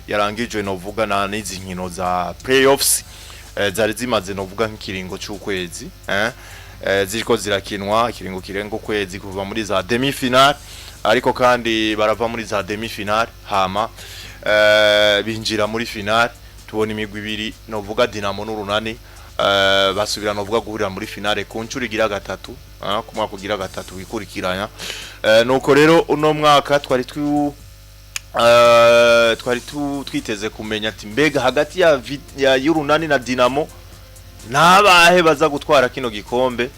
Yarangijwe novuga na n'izi nkino za playoffs zari zimaze novuga nk'ikiringo c'ukwezi, ziriko zirakinwa ikiringo kirenga ukwezi kuva muri za demi finale, ariko kandi barava muri za demi finale hama binjira muri finale. Tubona imigwi ibiri novuga Dinamo n'Urunani basubira novuga guhurira muri finale ku nshuro igira gatatu, ku mwaka ugira gatatu wikurikiranya. Nuko rero uno mwaka twari twiteze kumenya ati mbega hagati ya y'Urunani na Dinamo nabahe baza gutwara kino gikombe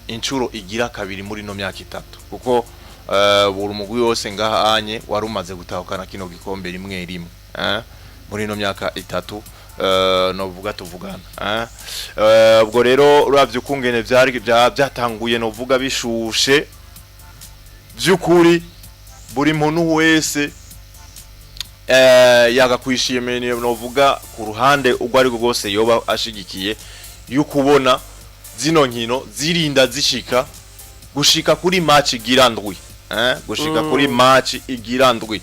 inshuro igira kabiri muri no myaka 3, kuko buri mugwi wose ngaha anye wari umaze gutahukana kino gikombe rimwe rimwe muri no myaka 3 novuga tuvugana. Ubwo rero uravye ukungene vyari byatanguye novuga bishushe by'ukuri, buri muntu wese yagakwishimiye novuga ku ruhande ubwo ari bwo bwose yoba ashigikiye y'ukubona zino nkino zirinda zishika gushika kuri match igira ndwi, gushika kuri match igira ndwi,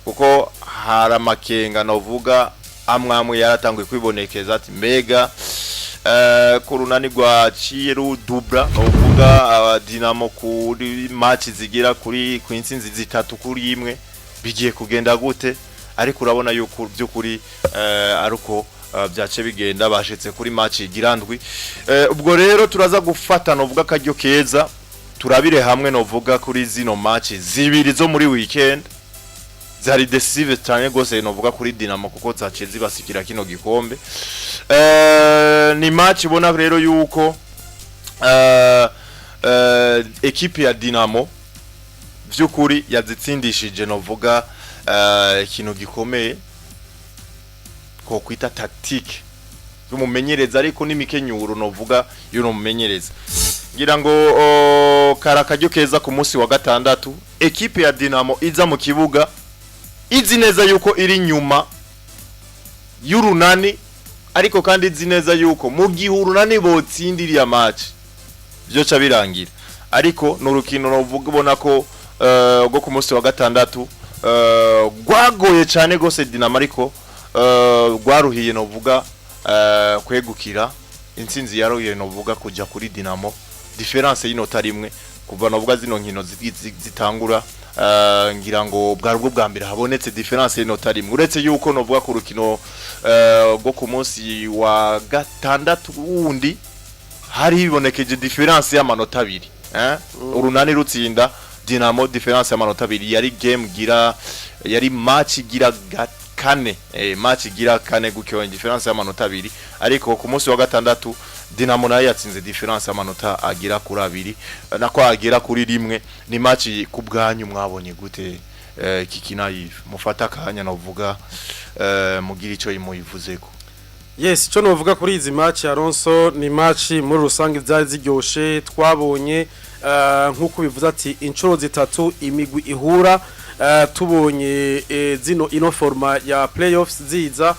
kuko hari amakenga novuga amwamwe yaratanguye kwibonekeza ati mbega ku Runani rwaciye rudubra novuga Dinamo kuri match zigira kuri ku intsinzi 3-1, bigiye kugenda gute? Ariko urabona yuko by'ukuri aruko byace bigenda, bashitse kuri match igira ndwi. Ubwo rero turaza gufata novuga akaryo keza turabire hamwe novuga kuri zino match zibiri zo muri weekend zari décisive cyane gose novuga kuri Dinamo, kuko zaciye zibasikira kino gikombe. Ni match ubona rero yuko équipe ya Dinamo vy'ukuri yazitsindishije novuga ikintu gikomeye ko kwita tactique y'umumenyereza, ariko n'imikenyuro novuga y'uno mumenyereza. Ngira ngo kari akaryo keza ku munsi wa gatandatu, équipe ya Dinamo iza mu kibuga izi neza yuko iri nyuma y'Urunani, ariko kandi izi neza yuko mu gihe Urunani botsinda iriya match byoca birangira. Ariko ni urukino novuga ubona ko rwo ku munsi wa gatandatu rwagoye cyane gose Dinamo, ariko rwaruhiye novuga kwegukira intsinzi, yaruhiye novuga kujya kuri Dinamo différence y'inota rimwe. Kuva novuga zino nkino zitangura, ngira ngo bwari ubwo bwa mbere habonetse différence y'inota rimwe, uretse yuko novuga ku rukino rwo ku munsi wa gatandatu wundi hari hibonekeje différence y'amanota 2, Urunani rutsinda Dinamo différence y'amanota 2. Yari game gira yari match gira kane, match gira kane gutyo, différence y'amanota 2. Ariko ku munsi wa gatandatu Dinamo nayo yatsinze différence y'amanota agira kuri 2, nako agera kuri 1. Ni match ku bwanyu mwabonye gute, Kikina Yves? Mufata akanya novuga mugira ico muyivuzeko. Yes, icyo novuga kuri izi match, Alonso, ni match muri rusange zari ziryoshe. Twabonye nkuko bivuze ati inshuro zitatu imigwi ihura, tubonye zino ino format ya playoffs ziza,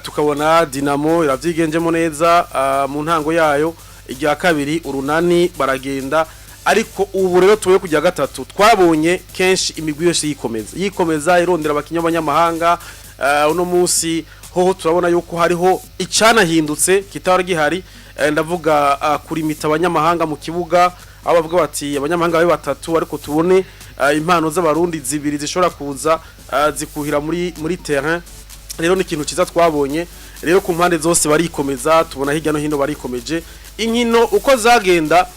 tukabona Dinamo iravyigenjemo neza mu ntango yayo, irya kabiri Urunani baragenda. Ariko ubu rero tuwe kujya gatatu, twabonye kenshi imigwi yose yikomeza yikomeza irondera abakinnyi b'abanyamahanga. Uno munsi hoho turabona yuko hariho icyanahindutse kitari gihari, ndavuga kurimita abanyamahanga mu kibuga, aho bavuga bati abanyamahanga babe batatu, ariko tubone impano z'Abarundi zibiri zishobora kuza zikuhira muri terrain. Rero ni ikintu cyiza twabonye. Rero ku mpande zose barikomeza, tubona hirya no hino barikomeje. Inkino uko zagenda,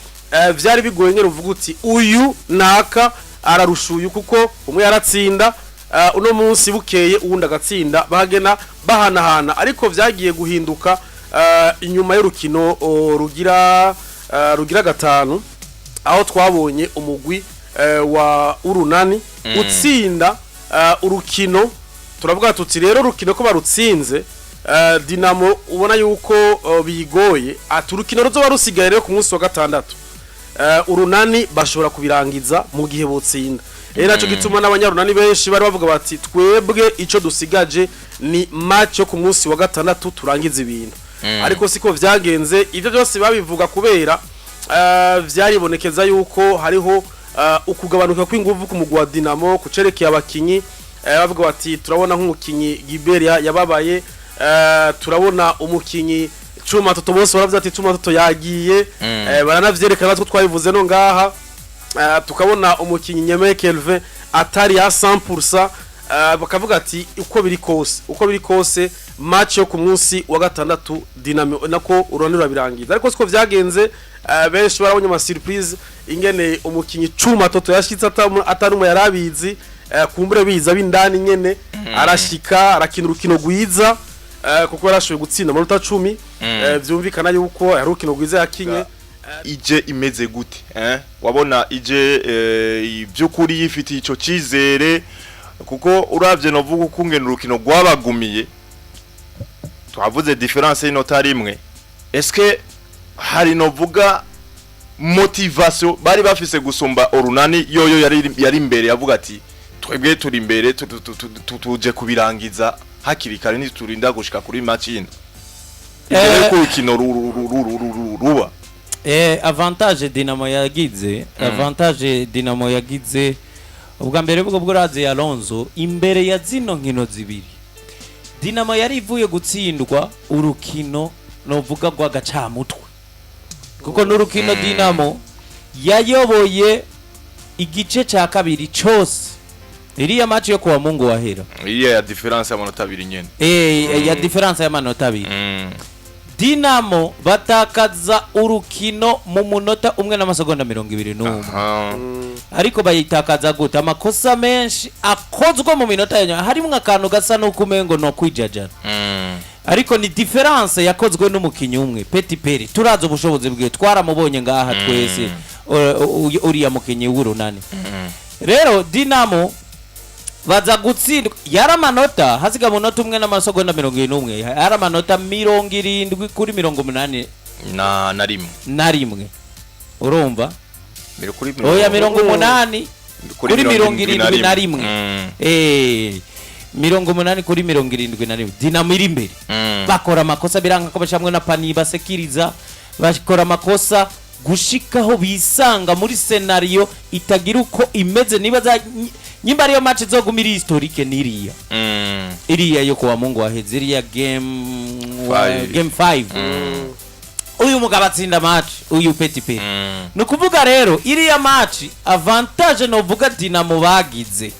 vyari bigoye nyene uvuga uti uyu naka ararusha uyu, kuko umwe yaratsinda uno munsi, bukeye uwundi agatsinda, bahagena bahanahana. Ariko vyagiye guhinduka inyuma y'urukino rugira gatanu, aho twabonye umugwi wa Urunani utsinda urukino. Turavuga tuti rero urukino ko barutsinze, Dinamo ubona yuko bigoye, ati urukino ruzoba rusigaye rero ku munsi wa gatandatu, Urunani bashobora kubirangiza mu gihe botsinda. Rero naco gituma n'Abanyarunani benshi bari bavuga bati twebwe ico dusigaje ni match yo ku munsi wa gatandatu, turangiza ibintu. Ariko siko vyagenze. Ivyo byose babivuga kubera vyaribonekeza yuko hariho ukugabanuka kw'inguvu ku mugwi wa Dinamo kucerekeye abakinyi. Bavuga bati turabona nk'umukinyi Giberia yababaye, turabona umukinyi Cuma Toto, bose baravuze ati Cuma Toto yagiye. Baranavyerekana natwe twabivuze no ngaha. Tukabona umukinyi Nyemeye Kelvin atari ya 100%. Bakavuga ati uko biri kose match yo ku munsi wa gatandatu Dynamo nako Urunani rurabirangiza, ariko siko vyagenze. Benshi barabonye ama surprise ingene umukinyi Cuma Toto yashitse atarumwe yarabizi, kumbure biza bindani nyene, arashika arakina urukino rwiza, kuko yarashoboye gutsinda amanota 10. Vyumvikana yuko ari urukino rwiza yakinye. Ije imeze gute, eh? Wabona ije iby'ukuri yifitiye ico cizere, kuko uravye novuga ukungena urukino rwabagumiye, twavuze différence y'inota rimwe. Eske hari novuga motivation bari bafise gusumba Urunani yoyo yari imbere, yavuga ati twebwe turi imbere, tuje kubirangiza hakiri kare, ntiturinda gushika kuri match yindi imbere yuko urukino ruba. Avantage Dinamo yagize ubwa mbere bwo bwuraze Alonso imbere ya zino nkino zibiri, Dinamo yari ivuye gutsindwa urukino novuga rw'agacamutwe, kuko n'urukino Dinamo yayoboye igice cya kabiri cyose, iriya match yo kuwa Mungu wahera. Iya ya différence y'amanota abiri nyene. Ya différence y'amanota abiri. Dinamo batakaza urukino mu munota umwe n'amasegonda 21. Ariko bayitakaza gute? Amakosa menshi akozwe mu minota ya nyuma, harimo akantu gasa n'uko umengo no kwijajara, ariko ni différence yakozwe n'umukinnyi umwe Peti Peri. Turazi ubushobozi bwe, twaramubonye ngaha twese, uriya mukinnyi w'Urunani. Rero Dinamo baza gutsindwa, yari amanota hasiga umunota umwe n'amasegonda 71, yari amanota 70 kuri 81 na rimwe. Na rimwe, urumva? Kuri Oya, 80 kuri 71. 80 kuri 71, Dinamo iri imbere. Bakora amakosa, biranga ko bashamwe na pani basekiriza, bakora amakosa gushikaho bisanga muri scénario itagira uko imeze. Niba za nyimba ariyo match izoguma iri historique, niriya iriya yo kuwa Mungu waheze, iriya game Five. Game 5, uyu mugabo atsinda match, uyu Peti Peti. Ni ukuvuga rero iriya match, avantage novuga Dinamo bagize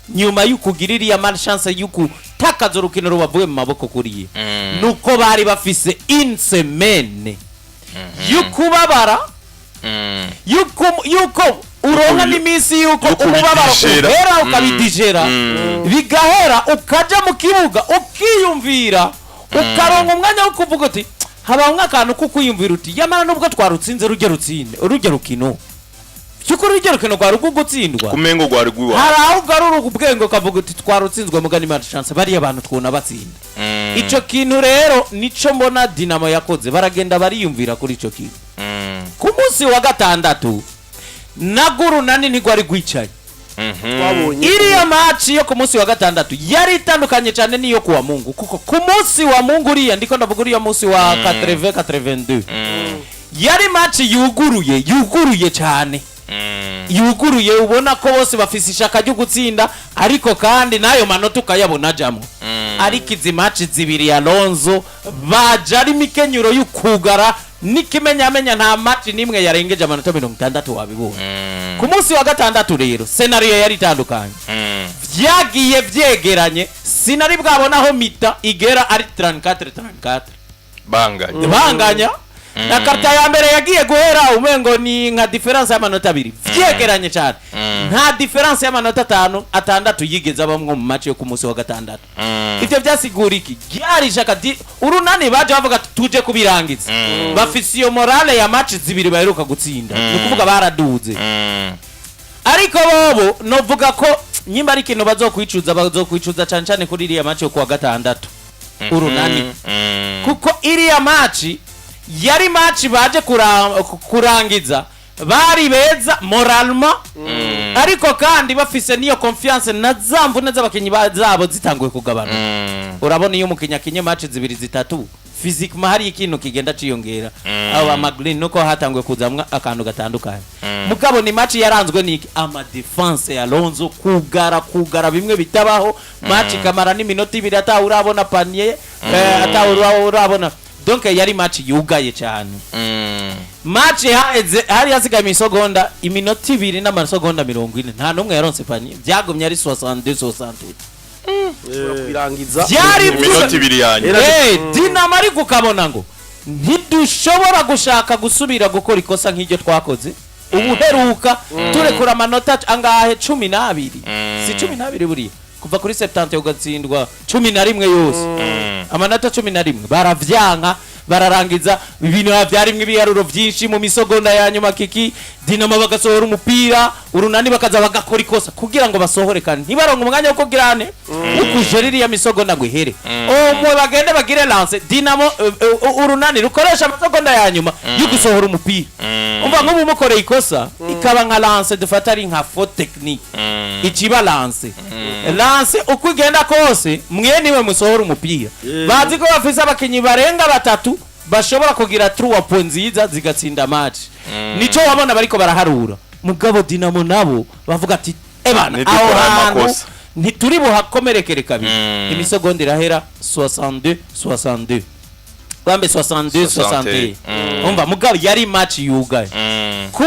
nyuma y'ukugira iriya malchance y'ukutakaza urukino rubavuye mu maboko kuriye, nuko bari bafise une semaine y'ukubabara, yuko uronka n'iminsi yuko yuko umubabaro ubidigera. Uhera ukabidigera, bigahera, ukaja mu kibuga ukiyumvira, ukaronka umwanya wo kuvuga uti habamwo akantu ko kwiyumvira uti yamara nubwo twarutsinze rujya rutsinde urujya rukino, by'ukuri rujya rukino rwari rwo gutsindwa. Kumengo rwari rwiwa. Hari aho ugarura ubwenge ukavuga uti twarutsinzwe, mugani imana chance bariya bantu twuna batsinda. Ico kintu rero nico mbona Dinamo yakoze, baragenda bariyumvira kuri ico kintu. Ku munsi wa gatandatu nagurunani ntigwari rwicaye. Twabonye Iriya match yo ku munsi wa gatandatu yari itandukanye cyane n'iyo kuwa Mungu, kuko ku munsi wa Mungu uriya, ndiko ndavuga uriya munsi wa 80 82, yari match yuguruye, yuguruye cyane, yuguruye, ubona ko bose bafise ishaka ryo gutsinda, ariko kandi n'ayo manota ukayabona ajamwo. Ariko izi match zibiri, Alonso, baje ari imikenyero y'ukugara n'ikimenyamenya, nta match n'imwe yarengeje amanota 60, wabibonye. Ku munsi wa gatandatu rero scénario yari itandukanye, vyagiye vyegeranye, sinari bwabona aho mi-temps igera ari 34 34. Banganya. Banganya na quart-temps ya mbere yagiye guhera umengo ni nka différence y'amanota abiri, vyegeranye cyane. Nta différence y'amanota atanu, atandatu yigeze abamwo mu match yo ku munsi wa gatandatu. Ivyo vyasigura iki? Ryari ishaka Urunani baje bavuga ati tuje kubirangiza, bafise iyo morale ya match zibiri baheruka gutsinda, ni ukuvuga baraduze. Ariko bobo novuga ko nyimba ari ikintu bazokwicuza, bazokwicuza cyane cyane kuri iriya match yo kuwa gatandatu Urunani, kuko iriya match yari match baje kurangiza bari beza moralement, ariko kandi bafise n'iyo confiance na za mvune z'abakinyi zabo zitanguye kugabanuka. Urabona iyo umukinyi akinye match zibiri zitatu, Physiquement hari ikintu kigenda ciyongera, abo ba Maglin nuko hatanguye kuzamwa akantu gatandukanye. Mugabo ni match yaranzwe n'iki? Ama défense ya Alonso, kugara kugara bimwe bitabaho. Match ikamara n'iminota 2 ata urabona panier, ata urabona. Donc yari match yugaye cyane. Match haheze, hari hasigaye imisogonda, iminota 2 n'amasegonda 40, nta n'umwe yaronse panier. Byagumye ari 62 68. Kubirangiza. Byari Iminota 2 yanyu. Dinamo ariko ukabona ngo ntidushobora gushaka gusubira gukora ikosa nk'iryo twakoze ubuheruka, turekura amanota angahe? 12, si 12 buriya, kuva kuri 70 ugatsindwa 11 yose, amanota 11. Baravyanka, bararangiza. Ibintu byarimwe ibiharuro byinshi mu misogonda ya nyuma. Kiki Dinamo bagasohora umupira, Urunani bakaza bagakora ikosa kugira ngo basohore, kandi ntibaronke umwanya wo kugirane ukuje ririya misogonda ngo ihere, umwe bagende bagire lance. Dinamo, Urunani rukoresha amasegonda ya nyuma yo gusohora umupira. Umva, nk'ubu mukoreye ikosa ikaba nka lance, dufata ari nka faute technique, ikiba lance. Lance uko igenda kose, mwe niwe musohora umupira. Bazi ko bafise abakinyi barenga batatu bashobora kugira trois points nziza zigatsinda match. Nico wabona bariko baraharura. Mugabo Dinamo nabo bavuga ati: "Ebana, aho Ntidukore aya hantu makosa." ntituri buhakomerekere kabiri. Imisegonda irahera 62 62, bambe 62 61. Umva, mugabo yari match yugaye. Ku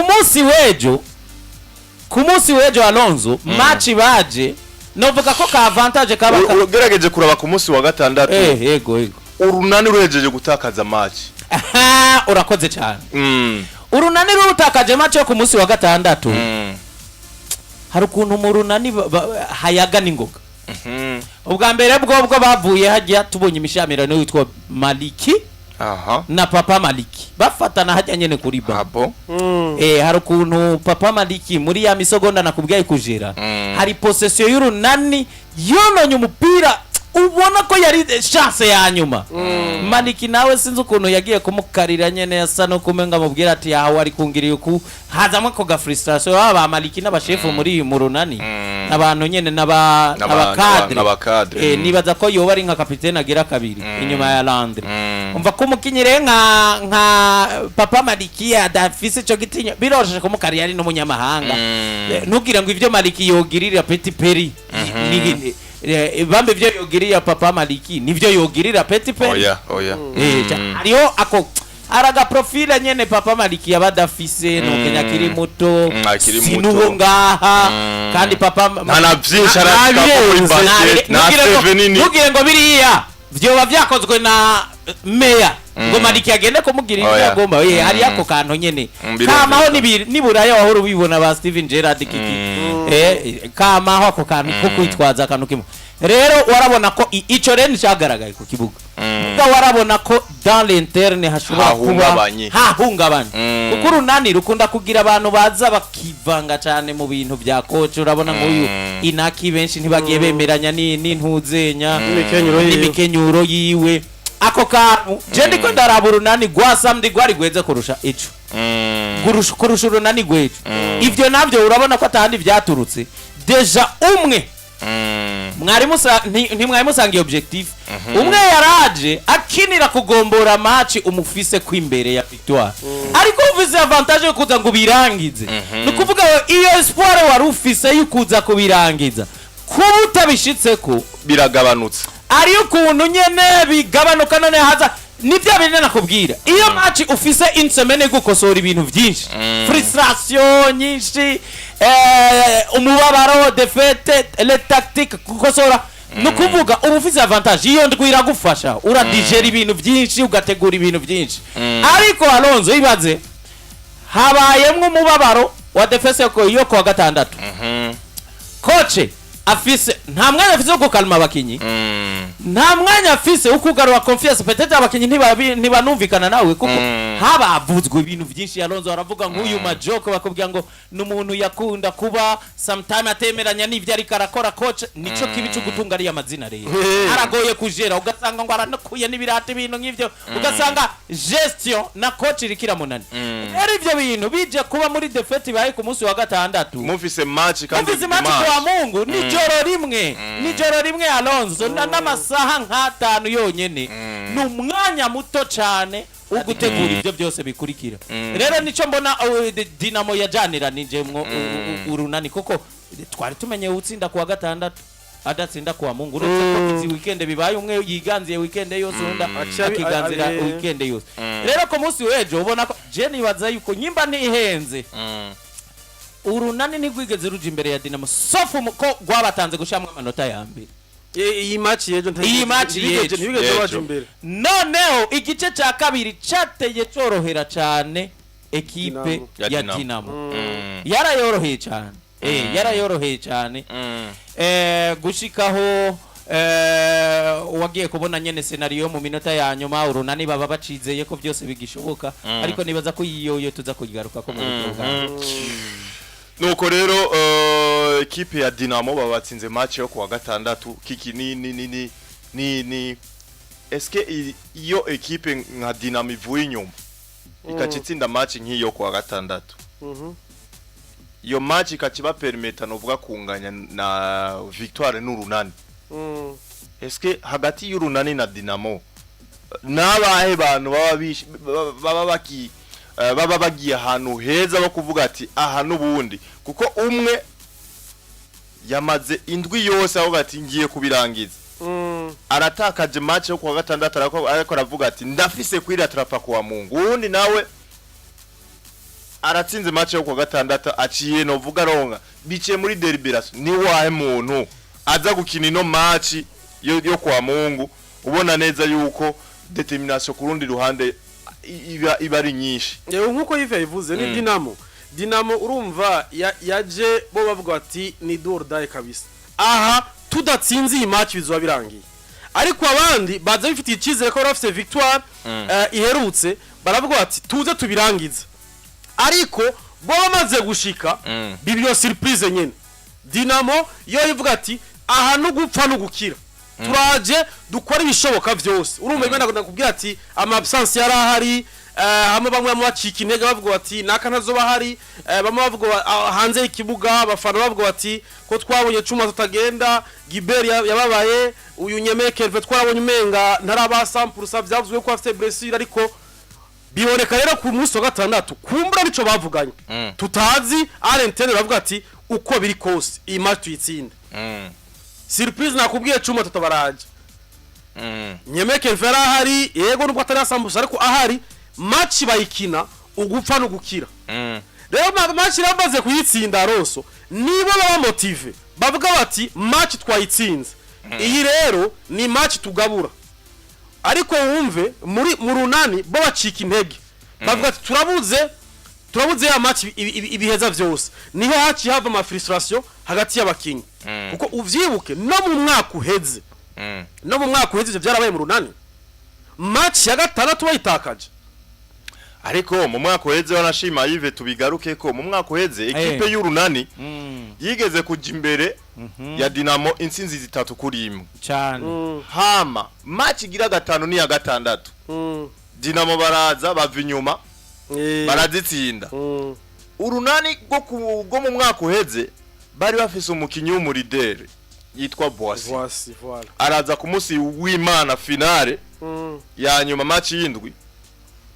munsi w'ejo Alonso, match baje novuga ko ka avantage kaba Ugerageje kuraba ku munsi wa gatandatu, Yego. Urunani ruhejeje gutakaza match. Aha, urakoze cyane. Urunani rutakaje match yo ku munsi wa gatandatu, hari ukuntu mu Runani hayaga n'ingoga. Ubwa mbere bwobwo bavuye hajya tubonye imishamirano witwa Maliki na Papa Maliki bafatana hajya nyene kuri ba Abo. Hari ukuntu Papa Maliki muri ya misogonda nakubwiye kujera, hari possession y'Urunani yononye umupira, ubona ko yari chance ya nyuma. Maliki nawe sinzi ukuntu yagiye kumukarira nyene, yasa no kumenga amubwira ati: "Yawe ari kungiriye uku." Hazamwe ako ga frustration. Baba ba Maliki n'abashefu muri mu Runani, abantu nyene n'aba n'abakadre. N'abakadre. Nibaza ko yoba ari nka kapitene agira kabiri inyuma ya Landre. Umva ko umukinyi rero nka Papa Maliki adafise ico gitinya, biroroshe kumukarira, ari n'umunyamahanga. Ntugire ngo ivyo Maliki yogirira Petit Peri bambe, ivyo yogirira Papa Maliki nivyo yogirira Petit Peri. Oya. Hariho ako araga profile nyene Papa Maliki yaba adafise, nukenya akiri muto, Akiri muto. sinuwo ngaha. Kandi Papa Nta na byinshi arashika muri basket, nta seve nini. Ntugire ngo biriya vyoba vyakozwe na meya ngo Maliki agende kumubwira ibyo Oya. agomba. Hariyo ako kantu nyene Birumvikana. kamaho niburaya wahora ubibona ba Steven Gerrard kiki, kamaho ako kantu ko kwitwaza akantu kimwe. Rero warabona ko ico rero nticagaragaye ku kibuga. Muga warabona ko dans l'interne hashobora kuba Hahungabanye. hahungabanye, kuko Urunani rukunda kugira abantu baza bakivanga cyane mu bintu bya coach. Urabona nk'uyu Inaki, benshi ntibagiye bemeranya n'intuzenya N'imikenyuro yiwe. n'imikenyuro yiwe. Ako kantu je ndiko ndaraba Urunani rwa samedi rwari rweze kurusha ico, kurusha Urunani rw'ejo. Ivyo navyo urabona ko atahandi vyaturutse. Déjà umwe mwari ntimwari musangiye objectif, umwe yaraje akinira kugombora match umufise kw'imbere ya victoire, ariko ufise avantage yo kuza ngo ubirangize. Ni ukuvuga ngo iyo espoir wari ufise yo kuza kubirangiza, kuba utabishitseko, Biragabanutse. Ariyo ukuntu nyene bigabanuka. None haza ni bya bindi nakubwira: iyo match ufise une semaine gukosora ibintu byinshi, frustration nyinshi, umubabaro, défaite, les tactiques gukosora, ni ukuvuga uba ufise avantage. Iyo ndwi iragufasha, uradigera ibintu byinshi, ugategura ibintu byinshi. Ariko Alonso, ibaze habayemwo umubabaro wa défaite yo kuwa gatandatu, coach afise nta mwanya afise wo gukalma abakinyi, nta mwanya afise wo kugarura confiance. Peut-être abakinyi ntibanumvikana nawe, kuko habavuzwe ibintu byinshi. Alonso aravuga nk'uyu Majoko, bakubwira ngo ni umuntu yakunda kuba sometime atemeranya n'ivyo ariko arakora coach. Nico kibi cyo gutunga ariya mazina rero, aragoye kujera. Ugasanga ngo aranakuye n'ibirata, ibintu nk'ivyo, ugasanga gestion na coach iriko iramunani. Rero ivyo bintu bije kuba muri défaite ibaye ku munsi wa gatandatu, Mufise match kandi mufise match kwa Mungu. Nico. Ijoro rimwe, nijoro rimwe, Alonso, n'amasaha nk'atanu yonyene, ni umwanya muto cyane wo gutegura ibyo byose bikurikira. Rero nico mbona Dinamo yajaniranijemwo Urunani, kuko twari tumenye utsinda kuwa gatandatu adatsinda kuwa Mungu, uretse ko izi weekend bibaye umwe yiganziye weekend yose, undi akiganzira weekend yose. Rero ku munsi w'ejo ubona ko je nibaza yuko nyimba ntihenze, Urunani ntirwigeze ruja imbere ya Dinamo, sauf ko rwabatanze gushyiramo amanota ya mbere. Iyi match yejo. Iyi match y'ejo. Ntibigeze Y'ejo. baje imbere. Noneho igice cya kabiri cyateye cyorohera cyane ekipe Dinamo. Ya ya Dinamo. Dinamo. Yarayoroheye cyane, yarayoroheye cyane, gushikaho wagiye kubona nyene scénario mu minota ya nyuma, Urunani baba bacizeye ko byose bigishoboka. Ariko nibaza ko iyo tuza kuyigaruka ko mu buryo bwawe. Nuko rero ekipe ya Dinamo babatsinze match yo kuwa gatandatu. Kiki, ni eske iyo ekipe nka Dinamo ivuye inyuma ikaca itsinda match nk'iyo kuwa gatandatu, iyo match ikaciba permettre novuga kunganya na victoire n'Urunani, eske hagati y'Urunani na Dinamo nabahe bantu baba baki baba bagiye ahantu heza bo kuvuga ati aha n'ubundi, kuko umwe yamaze indwi yose avuga ati ngiye kubirangiza, aratakaje match yo kuwa gatandatu, ariko aravuga ati ndafise kwirattrapa kuwa Mungu, uwundi nawe aratsinze match yo kuwa gatandatu, aciye novuga ronga biciye muri délibération? Ni wahe muntu aza gukina ino match yo kwa Mungu ubona neza yuko détermination ku rundi ruhande iba ari nyinshi? Yewe, nkuko Yves yabivuze, ni Dinamo. Dinamo urumva yaje bo bavuga bati ni do or die kabisa, aha tudatsinze iyi match bizoba birangiye. Ariko abandi baza bifitiye icyizere ko bari bafite victoire iherutse, baravuga bati tuze tubirangize. Ariko bo bamaze gushika, biba surprise nyene. Dinamo yo ivuga ati aha no gupfa no gukira, turaje dukora ibishoboka vyose. Urumva imena nakubwira ati ama absence yari ahari, hamwe bamwe bamwe bacika intege bavuga bati naka ntazoba ahari, bamwe bavuga hanze y'ikibuga abafana bavuga bati ko twabonye cuma tutagenda, Gibert yababaye, uyu Nyeme Kelve twarabonye umenga ntaraba 100%, vyavuzwe ko afite blessure. Ariko biboneka rero ku munsi wa gatandatu kumbura nico bavuganye tutazi Arentene, baravuga ati uko biri kose iyi match tuyitsinde. Surprise nakubwiye, cuma tutabaraje, Nyeme Kelve yari ahari, yego nubwo atari asambusa ariko ahari, match bayikina ugupfa no gukira. Rero match rero bamaze kuyitsinda roso, nibo baba motivé bavuga bati match twayitsinze, iyi rero ni match tugabura. Ariko wumve muri mu Runani bo bacika intege bavuga ati turabuze ya match ibiheza vyose. Niho haciye hava ama frustration hagati y'abakinyi, kuko uvyibuke no mu mwaka uheze, no mu mwaka uheze ivyo vyarabaye mu Runani, match ya gatandatu bayitakaje. Ariko mu mwaka uheze, wanashima Yves, tubigaruke ko mu mwaka uheze ekipe y'Urunani yigeze kuja imbere ya Dinamo intsinzi 3-1. Cyane. Hama match igira gatanu n'iya gatandatu, Dinamo baraza bava inyuma barazitsinda. Urunani rwo mu mwaka uheze bari bafise umukinyi w'umu leader yitwa Boasi. Voici, voilà. Araza ku munsi w'Imana, finale ya nyuma, match y'indwi,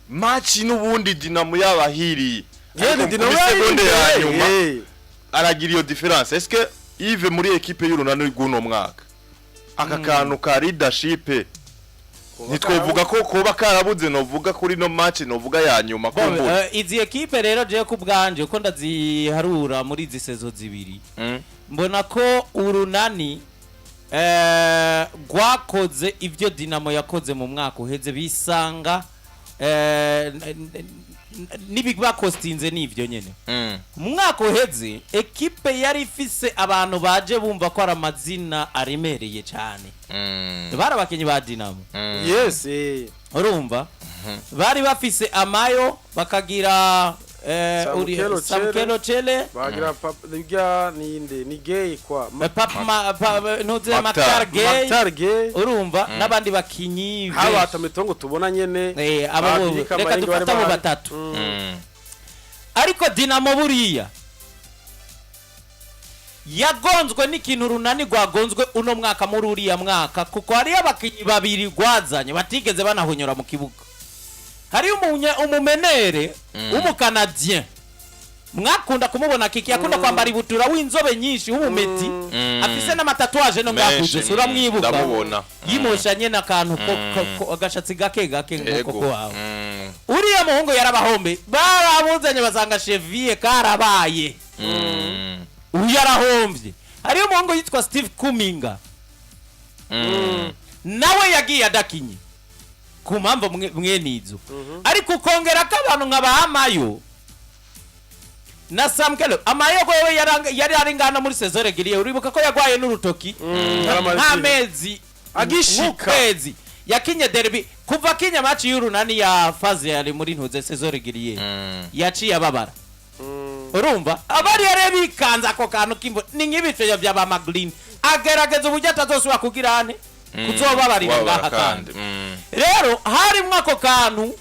match n'ubundi Dinamo yabahiriye. Yene Ariko Dinamo kuri seconde ya yari nyuma aragira iyo différence. Est-ce que Yves, muri équipe y'Urunani rw'uno mwaka, aka kantu ka leadership ntitwovuga ko koba karabuze novuga kuri no match novuga ya nyuma kumbura? Izi ekipe rero je ku bwanje uko ndaziharura muri izi saison zibiri, mbona ko Urunani rwakoze ibyo Dinamo yakoze mu mwaka uheze, bisanga n'ibibakostinze n'ibyo nyene. Mu mwaka uheze ekipe yari ifise abantu baje bumva ko ari amazina aremereye cyane, bari abakinyi ba Dinamo. Yes. Urumva bari bafise amayo bakagira Samukelo. Samukelo Chele. Bagira papa rya ninde ni gay kwa ntuze. Maktar. Maktar Gay. Maktar Gay. Urumva n'abandi bakinyi haba benshi. Atametongo tubona nyene. Abo bo- Abirika reka Mayengo bari dufate abo bahari. batatu. Ariko Dinamo buriya Yagonzwe n'ikintu Runani rwagonzwe uno mwaka muri uriya mwaka, kuko hariyo abakinyi babiri rwazanye batigeze banahonyora mu kibuga. Hariyo umumeneur w'umukanadien mwakunda kumubona, Kiki yakunda kwambara ibutura, w'inzobe nyinshi, w'umumeti, afise n'amatatouage no Menshi, ngakuze, uramwibuka? Ndamubona. Yimoshanye n'akantu agashatsi gake gake nk'uko kwawe. Uriya muhungu yarabahombe, barabuzanye basanga cheville karabaye. Uyu yarahombye. Hariyo umuhungu yitwa Steve Kuminga, nawe yagiye adakinye ku mpamvu mwene izo. Ariko ukongera ko abantu nka bahamayo na Samkelo Amayo wewe yari ari ngana muri saison régulière, uribuka ko yagwaye n'urutoki nk'amezi Agishika. nk'ukwezi. Yakinye derby, kuva akinya match y'Urunani ya phase yari muri ntuze saison régulière, yaciye ababara. Urumva abari yari bikanze ako kantu k'imvo ni nk'ibifeyo bya ba Maglin, agerageza uburyo atazosubira kugira ane kuzobabarira Kubabara. ngaha kandi. Kandi. Rero harimwo ako kantu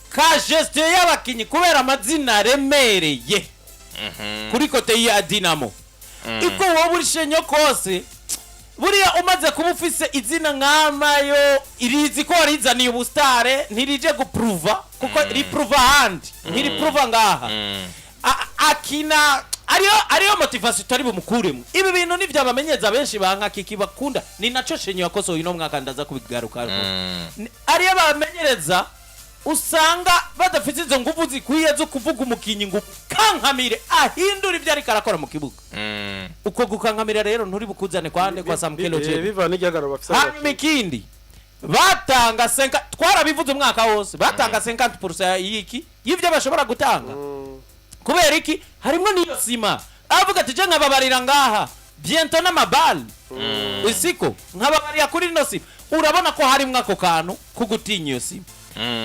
ka gestion y'abakinyi kubera amazina aremereye kuri côté ya Dinamo. Iko wowe uri shenyo kose, buriya umaze kuba ufise izina nk'amayo irizi ko warizaniye ubusitare, ntirije gupruva kuko ripruva ahandi, ntiripruva ngaha. Akina ariyo motivation tutari bumukuremo. Ibi bintu nivyo abamenyeza benshi banka Kiki bakunda, ni naco shenyo yakosoye uno mwaka, ndaza kubigaruka. Ariyo bamenyereza usanga badafite izo nguvu zikwiye zo kuvuga umukinyi ngo kankamire ahindure ibyo ariko arakora mu kibuga. Uko gukankamira rero nturi bukuzane kwande kwa Samkelo Chebe. Biva n'igihagararo bafise. Hanyuma ikindi, batanga 5, twarabivuze umwaka wose, batanga 50% y'iki y'ibyo bashobora gutanga. Kubera iki? Harimo n'iyo sima avuga ati je nkababarira ngaha bientôt n'amabale isiko nkababarira kuri ino sima. Urabona ko harimwo ako kantu ko gutinya iyo sima.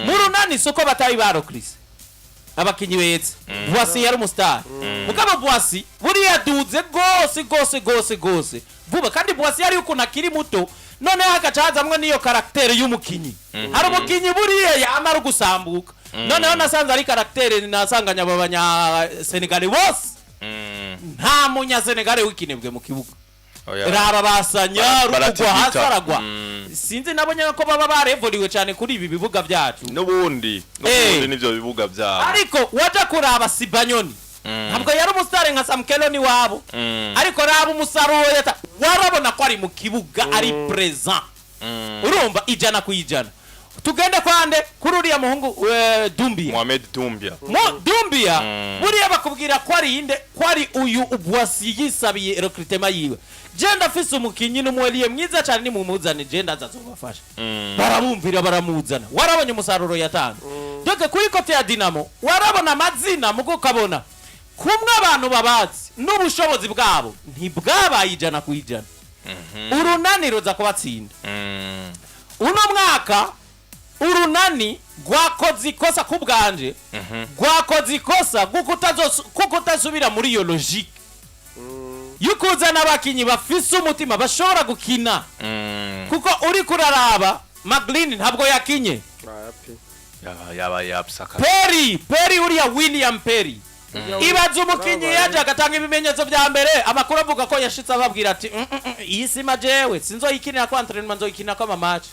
Mu Runani soko batari barokrise abakinyi beza. Boissy yari umustar, mugabo Boissy buriya duze gose gose gose gose vuba, kandi Boissy yari ukuntu akiri muto, noneho hagaca hazamwo n'iyo caractère y'umukinyi. Hari umukinyi buriya yama ari gusambuka, noneho nasanze ari caractère nasanganya aba banya Senegal bose. Nta munya Senegal w'ikinebwe mu kibuga. Oya. Raba basanya rukugwa hasi, baratigita. aragwa. Sinzi nabonye ko baba barevuriwe cyane kuri ibi bibuga byacu. N'ubundi n'ubundi nivyo bibuga byabo. Ariko waja kuraba Sibanyoni, ntabwo yari umusitari nka Samkelo ni wabo, ariko raba umusaruro yata, warabona ko ari mu kibuga, ari présent. Urumva 100%. Tugende kwande kuri uriya muhungu Dumbia. Mohamed Dumbia. Mo Dumbia, buriya bakubwira ko ari inde, ko ari uyu Ubwasi yisabiye recrutement yiwe. Je ndafise umukinyi n'umweliye mwiza cyane, nimumuzane je ndaza azobafasha. Barabumvira, baramuzana, warabonye umusaruro yatanze. Donc kuri côté ya Dinamo warabona amazina, mugo ukabona kumwe abantu babazi n'ubushobozi bwabo ntibwabaye 100%. Urunani ruza kubatsinda. Uno mwaka Urunani rwakoze ikosa, ku bwanje rwakoze ikosa kuko utasubira muri iyo logique y'ukuzana abakinyi bafise umutima bashobora gukina, kuko uri kuraraba Maglin ntabwo yakinye. Wapi. Yaba yapsaka. Peri Peri, uriya William Peri, ibaze umukinyi yaje agatanga ibimenyetso vya mbere, amakuru avuga ko yashitse ababwira ati: "Iyi sima jewe sinzoyikinira ko entraînement, nzoyikinira ko amamatch."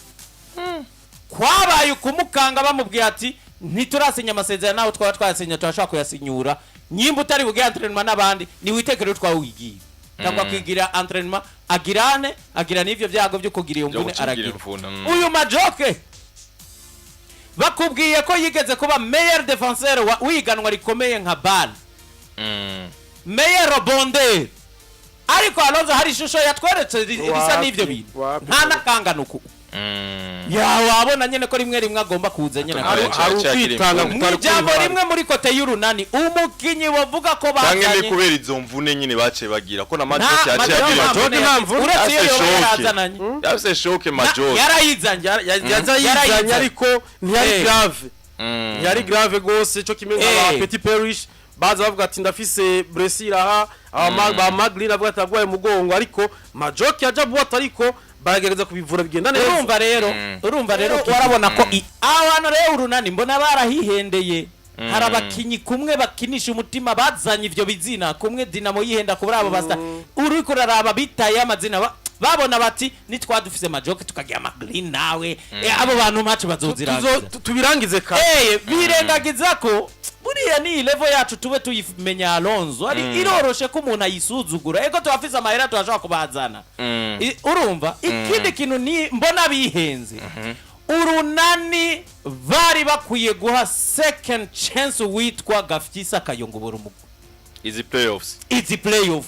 Kwabaye ukumukanga, bamubwiye ati ntiturasinya amasezerano, nawe twaba twayasinya turashobora kuyasinyura, nyimba utari bugire entraînement n'abandi niwitekere utwawe wigiye cyangwa kwigira entraînement, agirane agira n'ivyo byago byo kugira iyo Byo mvune gucigira aragira. imvune. Uyu Majoke bakubwiye ko yigeze kuba meilleur défenseur wiganwa rikomeye nka BAL, meilleur rebondeur, ariko Alonso hari ishusho yatweretse risa Wapi, n'ivyo bintu. wapi. Nta n'akanganuku ya wabona nyene ko rimwe rimwe agomba kuza nyene. Hari akabona. hari Cyakira ukwitanga imvune. kutari Mw'ijambo kwihana. rimwe, muri côté y'Urunani umukinyi bavuga ko Canke ni bazanye kubera izo mvune nyine baciye bagira ko na nta Majoke yaciye Majoke agira nta mvune nta mvune. uretse iyo Afise yoba choc. yarazananye. Yafise choc Majoke. Yarayizanye. Yaza yizanye Yarayizanye. ariko ntiyari grave, ntiyari grave gose cyo kimwe nka ba Eh. Petit Perish baza bavuga ati ndafise blessure aha, aba ba Maglin avuga ati arwaye umugongo, ariko Majoke yaja buwata, ariko baragerageza kubivura bigenda neza. Urumva rero, urumva rero warabona ko aho hantu rero Urunani mbona barahihendeye. Hari abakinyi kumwe bakinisha umutima, bazanye ivyo bizina kumwe Dinamo yihenda kuri abo basta, uriko uraraba bitaye amazina, babona bati nitwa dufise majoke tukagira ama green nawe, abo bantu match bazozirangiza. Tubirangize kare. Birengagiza ko buriya ni level yacu, tube tuyimenya Alonso ari iroroshe ko umuntu ayisuzugura. Ego, tuhafise amahera, turashobora kubazana. Urumva ikindi kintu ni mbona bihenze, Urunani bari bakwiye guha second chance witwa Gafyisa akayongobora umugwi. Izi playoffs. Izi playoff.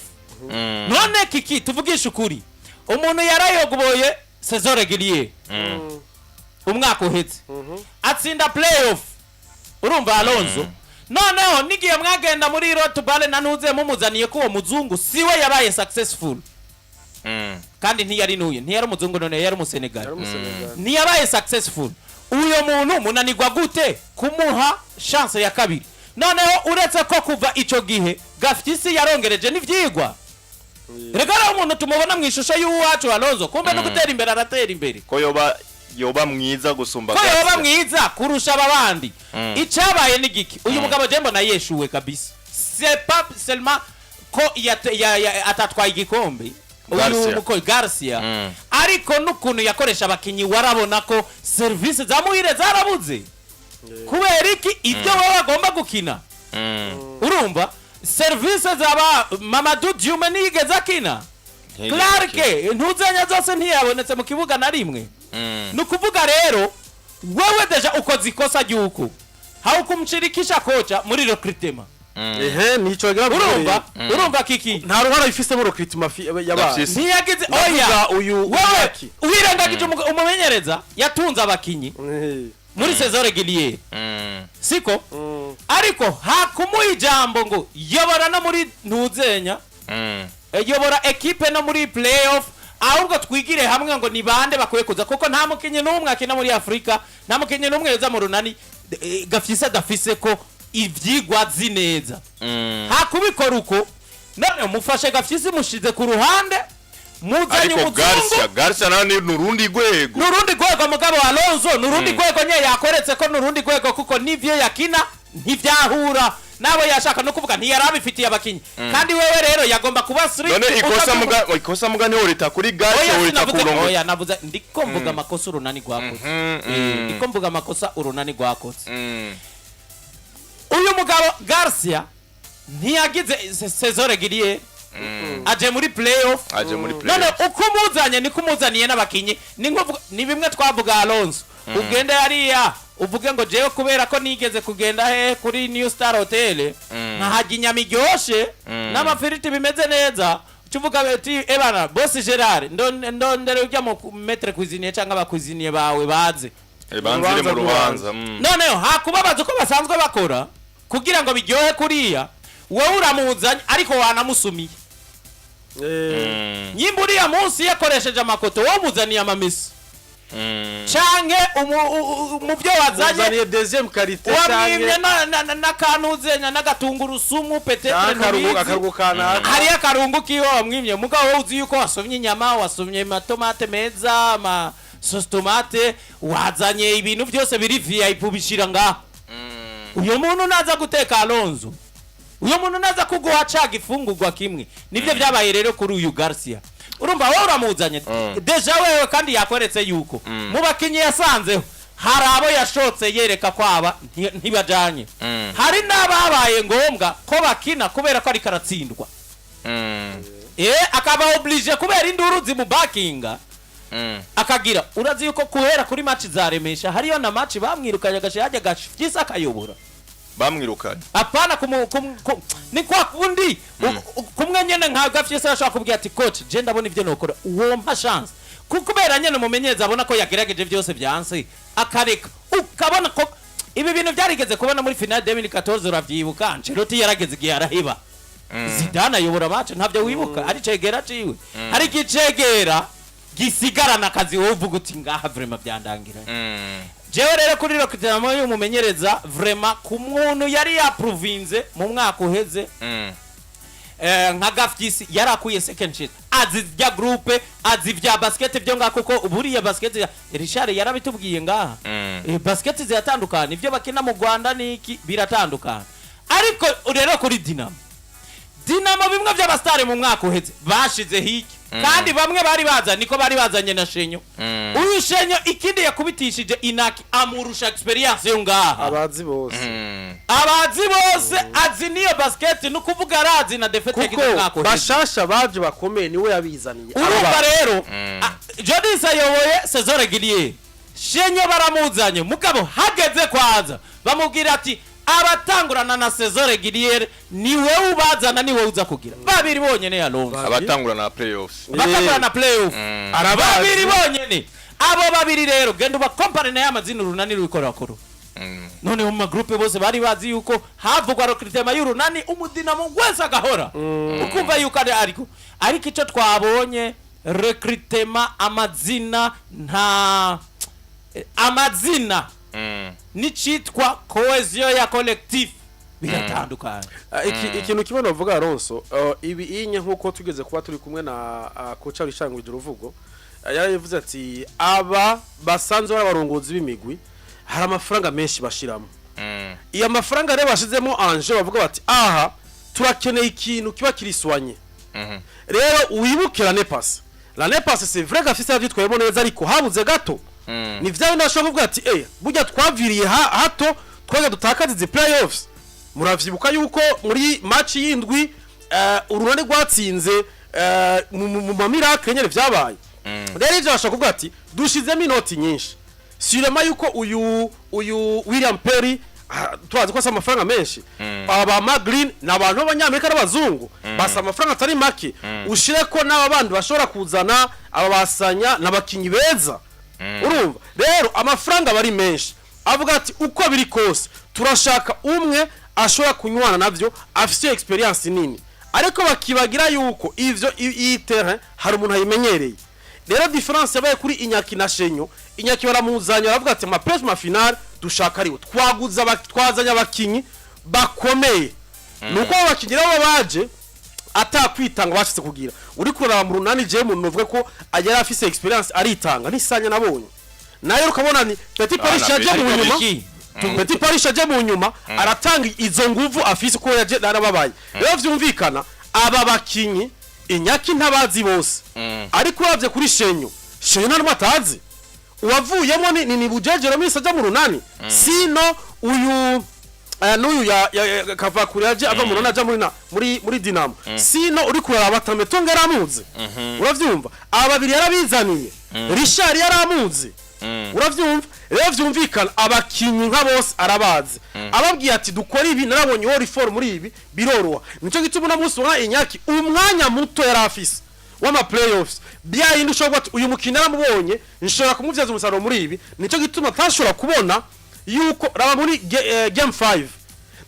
None kiki, tuvugishe ukuri, umuntu yarayogoboye saison régulière umwaka uhetse, atsinda playoff, urumva Alonso, noneho nigiye mwagenda muri rotubale na ntuze mumuzaniye ko uwo muzungu siwe yabaye successful. Kandi ntiyari nuye, ntiyari umuzungu, none yari Umusenegali. Yari Umusenegali. Ntiyabaye successful. Uyo muntu munanirwa gute kumuha chance ya kabiri? Noneho uretse ko kuva ico gihe Gafyisi yarongereje n'ivyigwa, reka rero umuntu tumubona mu ishusho y'uwacu Alonso, kumbe no gutera imbere aratera imbere. Ko yoba mwiza gusumba Ko yoba Garcia. mwiza kurusha aba bandi. Icyabaye ni giki? Uyu mugabo je mbona yeshuwe kabisa. C'est pas seulement ko atatwaye igikombe uyu Garcia. Garcia, ariko n'ukuntu yakoresha abakinyi, warabona ko serivisi za Muhire zarabuze. Kubera iki? Ibyo wowe agomba gukina, urumva serivisi zaba Mamadou Diume ntiyigeze akina. Clark ntuzenya zose ntiyabonetse mu kibuga na rimwe. Ni ukuvuga rero wewe déjà ukoze ikosa ry'uko haukumshirikisha kocha muri recrutement. Ehe, nico gira. Urumva kiki? Nta ruhara bifisemo recrutement yabaye. Gafyisi. Ntiyagize. Ndavuga Oya, uyu wewe Yaki. wirengagije umumenyereza yatunze abakinyi muri saison régulière, siko? Ariko hakumuha ijambo ngo yobora no muri ntuzenya, yobora ekipe no muri playoff, ahubwo twigire hamwe ngo ni bande bakwiye kuza, kuko nta mukinyi n'umwe akina muri Afurika, nta mukinyi n'umwe yoza mu Runani Gafyise adafise ko ivyigwa azi neza. Hakubikora uko, none mufashe Gafyisi mushize ku ruhande, muzanye Ariko umuzungu. Garcia nawe ni urundi rwego. Nurundi rwego, mugabo Alonso nurundi rwego nye, yakoretse ko nurundi rwego, kuko n'ivyo yakina ntivyahura nabo yashaka no kuvuga, ntiyarabifitiye abakinyi. Kandi wewe rero yagomba kuba strict. None ikosa muga ikosa muga ni leta kuri Garcia, Oya, leta sinavuze. kurongo. Oya, navuze, ndiko mvuga amakosa Urunani rwakoze. Ndiko mvuga amakosa Urunani rwakoze. Uyu mugabo Garcia ntiyagize saison régulière, aje muri playoff. Aje muri None playoff. uko umuzanye niko umuzaniye n'abakinyi, ni nko ni bimwe twavuga Alonso, ugende hariya uvuge ngo jewe kubera ko nigeze kugenda he kuri New Star Hotel, nkahajya inyama iryoshe n'amafiriti bimeze neza, uca uvuga ati: "Ebana boss Gerard, ndondere ujya mu maître cuisinier cyangwa abacuisinier bawe baze." Banzire mu Urubanza. rubanza. Noneho hakubabaza uko basanzwe bakora kugira ngo biryohe kuriya, wowe uramuzanye ariko wanamusumiye. Nyimba uriya munsi yakoresheje amakoto, wowe umuzaniye amamesa, canke mu byo wazanye Uzaniye deuxième qualité. Wamwimye n'akantu uzenya n'agatungurusumu peut-être. Akarungu. Ntubizi. Akarungu kanaka. Hariyo akarungu kiwe wamwimye, mugabo wowe uzi yuko wasomye inyama, wasomye amatomate meza, ama sauce tomate, wazanye ibintu byose biri VIP, ubishira ngaho. Uyo muntu naza guteka Alonso, uyo muntu naza kuguha ca gifungurwa kimwe. Nibyo byabaye rero kuri uyu Garcia. Urumva wowe uramuzanye déjà wewe, kandi yakweretse yuko mu bakinyi yasanzeho hari abo yashotse yereka ko aba ntibajanye, hari n'ababaye ngombwa ko bakina kubera ko ariko aratsindwa, akaba obligé kubera induru zimubakinga. Akagira urazi yuko guhera kuri match za Remesha hariyo na match bamwirukanye, agasha yajya Gafyisi akayobora. Bamwirukanye? Apana, ni kwa kundi kumwe nyene nka Gafyisi arashobora kubwira ati: "Coach, je ndabona ivyo nokora, wompa chance." Kubera nyene umumenyereza abona ko yagerageje byose byanse, akareka. Ukabona ko ibi bintu byarigeze kubona muri finale 2014, uravyibuka? Ancelotti yarageze igihe araheba, Zidane ayobora match. Ntabyo wibuka? Ari cegera ciwe, hari igicegera gisigarana akazi, wowe uvuga uti: "Ngaha vraiment byandangiranye." Jewe rero kuri recrutement y'umumenyereza, vraiment ku muntu yari yaprovinze mu mwaka uheze. nka Gafyisi yarakuye second chance, azi vya groupe, azi vya basket byo ngaha, kuko buriya basket Richard yarabitubwiye ngaha. Basket ziratandukana, ibyo bakina mu Rwanda niki biratandukana. Ariko rero kuri Dinamo, Dinamo bimwe by'abasitari mu mwaka uheze bashize hirya, kandi bamwe bari bazanye, niko bari bazanye na Shenyo. Uyu Shenyo ikindi yakubitishije Inaki, amurusha experience yo ngaha. Abazi bose. Abazi bose, azi niyo basket, ni ukuvuga arazi na défaite yagize Kuko umwaka uheze. Bashasha baje bakomeye niwe yabizaniye. Urumva Aba- rero Jodis ayoboye saison régulière, Shenyo baramuzanye, mugabo hageze kwaza bamubwira ati abatangurana na saison régulière ni wowe ubazana, ni wowe uza kugira babiri bonyene ya Alonso. Abatangura na playoffs. Batangurana na playoff Arabazi. babiri bonyene. Abo babiri rero genda ubakompare na y'amazina Urunani rubikorakoro. Noneho mu magroupe bose bari bazi yuko havugwa recrutement y'Urunani, umudinamo wese agahora ukumva yuko ari, ariko icyo twabonye, recrutement, amazina, nta amazina n'icitwa cohésion ya collectif biratandukanye. Ikintu kimwe novuga, Alonso, ibi inye nkuko tugeze kuba turi kumwe na coach Richard Ngwijuruvugo, yarabivuze ati aba basanzwe bari abarongozi b'imigwi, hari amafaranga menshi bashiramo. Iyo amafaranga rero bashizemo anje bavuga bati aha turakeneye ikintu kiba kiriswanye. Rero wibuke l'année passée, l'année passée c'est vrai gafise yavyitwayemo neza, ariko habuze gato. Ni vya bindi bashobora kuvuga ati burya twaviriye hato twaga dutakaza izi playoffs. Muravyibuka yuko muri match y'indwi Urunani rwatsinze mu ma miracle nyene vyabaye. Rero ivyo bashobora kuvuga ati dushizemo inoti nyinshi, sûrement yuko uyu William Perry, turazi ko asa amafaranga menshi, aba Magreen ni abantu b'abanyamerika n'abazungu basa amafaranga atari make, ushire ko n'aba bandi bashobora kuzana aba basanya n'abakinyi beza. Urumva rero amafaranga aba ari menshi, avuga ati uko biri kose turashaka umwe ashobora kunywana navyo, afise experience nini. Ariko bakibagira yuko ivyo iyi terrain hari umuntu ayimenyereye. Rero différence yabaye kuri Inyaki na Shenyo, Inyaki baramuzanye baravuga ati ma place ma finale dushaka ariwe twaguza twazanye abakinyi bakomeye. Nuko abo bakinyi rero baje atakwitanga bashitse kugira uri kuraba mu Runani, je muntu novuga ko yari afise experience aritanga nisanya nabonye nayo ukabona ni Petit Paris yaje mu nyuma. Iki? Petit Paris aje mu nyuma aratanga izo nguvu afise ko yaje narababaye. Rero vyumvikana aba bakinyi Inyaki ntabazi bose, ariko uravye kuri Shenyo, Shenyo nta numwe atazi. Uwavuyemo ni Bujejero misi aja mu Runani, sino uyu n'uyu ya Kavakuri yaje ava mu Runani aja muri na muri muri Dinamo. Sino uri kuraraba Tametonga yaramuzi, uravyumva, aba babiri yarabizaniye, Richard yaramuzi, uravyumva. Rero vyumvikana abakinyi nka bose arabazi, ababwiye ati dukora ibi, narabonye uwo reform muri ibi biroroha. Nico gituma uno munsi ubona Inyaki umwanya muto yari afise w'ama playoffs, bya yindi ushobora kuba ati uyu mukino naramubonye, nshobora kumubyaza umusaruro muri ibi. Nico gituma atashobora kubona yuko raba muri game 5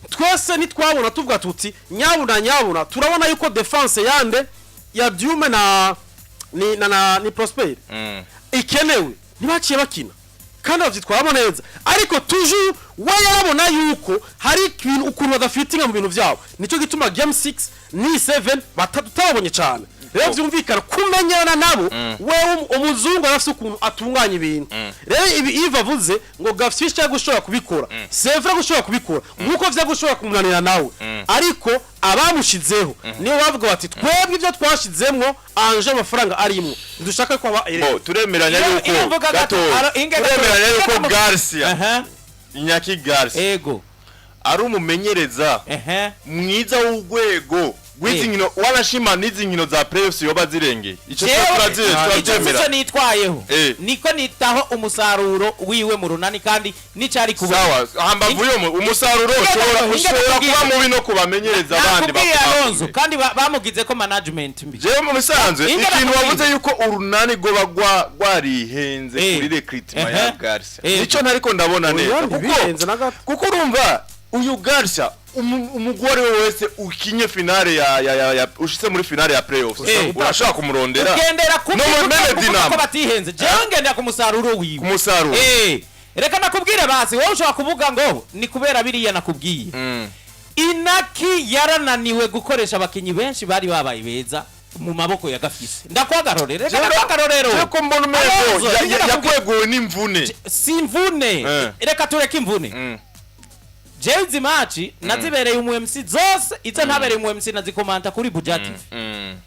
twese nitwabona tuvuga tuti nyabuna nyabuna, turabona yuko défense yande ya Dume na ni na ni Prosper ikenewe. Ntibaciye bakina kandi bavyitwaramo neza, ariko toujours we yarabona yuko hari ibintu ukuntu badafitinga mu bintu vyabo. Nico gituma game 6 ni 7 batutabonye cyane. Rero vyumvikana kumenyana nabo, wewe umuzungu arafise ukuntu atunganya ibintu. Rero ibi Yves avuze ngo Gafisha gushobora kubikora, c'est vrai gushobora kubikora nkuko vya gushobora kumunanira nawe, ariko abamushizeho niyo bavuga bati twebwe ibyo twashizemwo anje amafaranga arimwo ntidushaka ko aba Bo turemeranya Iyo yuko mvuga gato inge gato, turemeranya yuko inge Garcia, Inyaki Garcia ari umumenyereza mwiza w'urwego rw'izi nkino, wanashima n'izi nkino za playoffs yoba zirengeye ico. Jewe, Turabyemera. icyo sico nitwayeho, niko nitaho umusaruro wiwe mu Runani kandi nicari kubona. Sawa, hambavu yo umusaruro ushobora kuba mubi no kubamenyereza abandi. Nakubwiye Alonso bakubakumye. kandi bamugize ko management mbi. Jewe mu bisanzwe Inge ikintu nakubwiye. wavuze yuko Urunani rwoba rwarihenze kuri recruitment ya Garcia, nico ntariko ndabona neza Oya, kuko ntibihenze na gato. Kuko urumva uyu Garcia umugore we wese ukinye finale ya ushitse muri finale ya playoffs urashobora kumurondera. Ugendera ku No, kuko meme kuvuga Dinamo. ko batihenze, jewe ngendera ku musaruro wiwe. Ku musaruro. Reka nakubwire basi, wowe ushobora kuvuga ngo ni kubera biriya nakubwiye. Inaki yarananiwe gukoresha abakinyi benshi bari babaye beza mu maboko ya Gafisi. Ndakwagarorero, reka ndakwagarorero. Je ko mbona umengo Alonso, nigera yakweguwe n'imvune. Si imvune. Reka tureke imvune. Jewe izi match nazibereye umu MC zose, izo ntabereye umu MC nazikomanta kuri Buja TV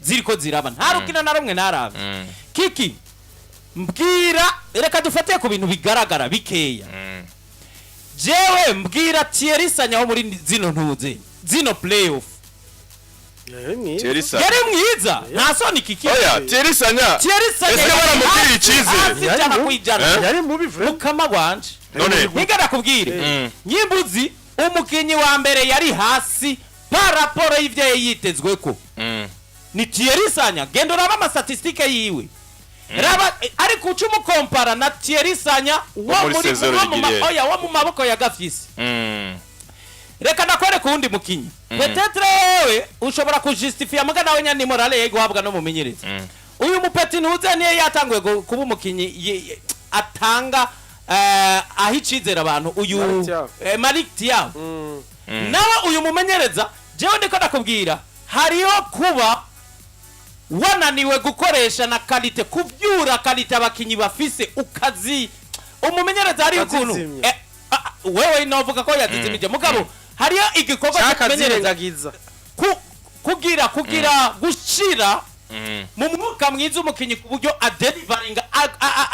ziriko ziraba, nta rukino na rumwe naravye. Kiki, mbwira, reka dufate ku bintu bigaragara bikeya. Jewe mbwira, Thierry Sanya wo muri zino ntuze, zino playoff, Yari mwiza. Thierry Sanya. Yari mwiza, nta soni, Kiki. Oya, Thierry Sanya. Thierry Sanya Ese yari baramugiriye hasi, icyizere? hasi ijana ku ijana. Eh? Yari mubi vraiment. Mukama wanje. None Ntiga nakubwire, nyimbuzi umukinyi wa mbere yari hasi par rapport y'ivyo yari yitezweko ni Thierry Sanya. Genda uraba ama statistiques yiwe, raba ariko uca umukompara na Thierry Sanya wo muri muri saison wo mu ma- régulière. oya, wo mu maboko ya Gafisi. Reka nakwereka uwundi mukinyi, peut-être wewe ushobora kujustifia, muga nawe nyene ni morale ye guhabwa no mumenyereza. Uyu mupeti ntuze niyo yatanguye kuba umukinyi atanga aho icizere abantu, uyu Malik Thiaw. Malik Thiaw. Nawe uyu mumenyereza, jewe ndiko ndakubwira, hariho kuba wananiwe gukoresha na qualité, kuvyura qualité abakinyi bafise ukazi umumenyereza hariho ukuntu Ukazizimya. Wewe novuga ko yazizimije, mugabo hariyo igikorwa cyo kumenyereza Cyakazirengagiza. kugira gushira mu mwuka mwiza umukinyi ku buryo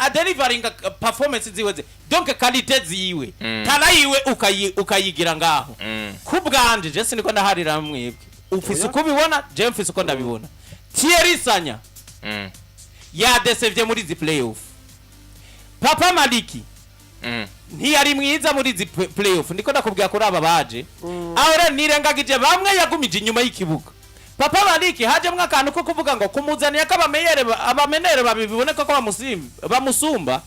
adelivaringa performance ziwe ze, donc qualité ziwe, talent yiwe ukayigira ngaho. Ku bwanje, je siniko ndaharira mwebwe, ufise uko ubibona, je mfise uko ndabibona. Thierry Sanya yadesevye muri izi playoff. Papa Maliki ntiyari mwiza muri izi playoff. Ndiko ndakubwira kuri aba baje, aho rero nirengagije bamwe yagumije inyuma y'ikibuga. Papa Maliki hajemwo akantu ko kuvuga ngo kumuzaniye ko abameyere abamenere babiri biboneka ko bamusumba,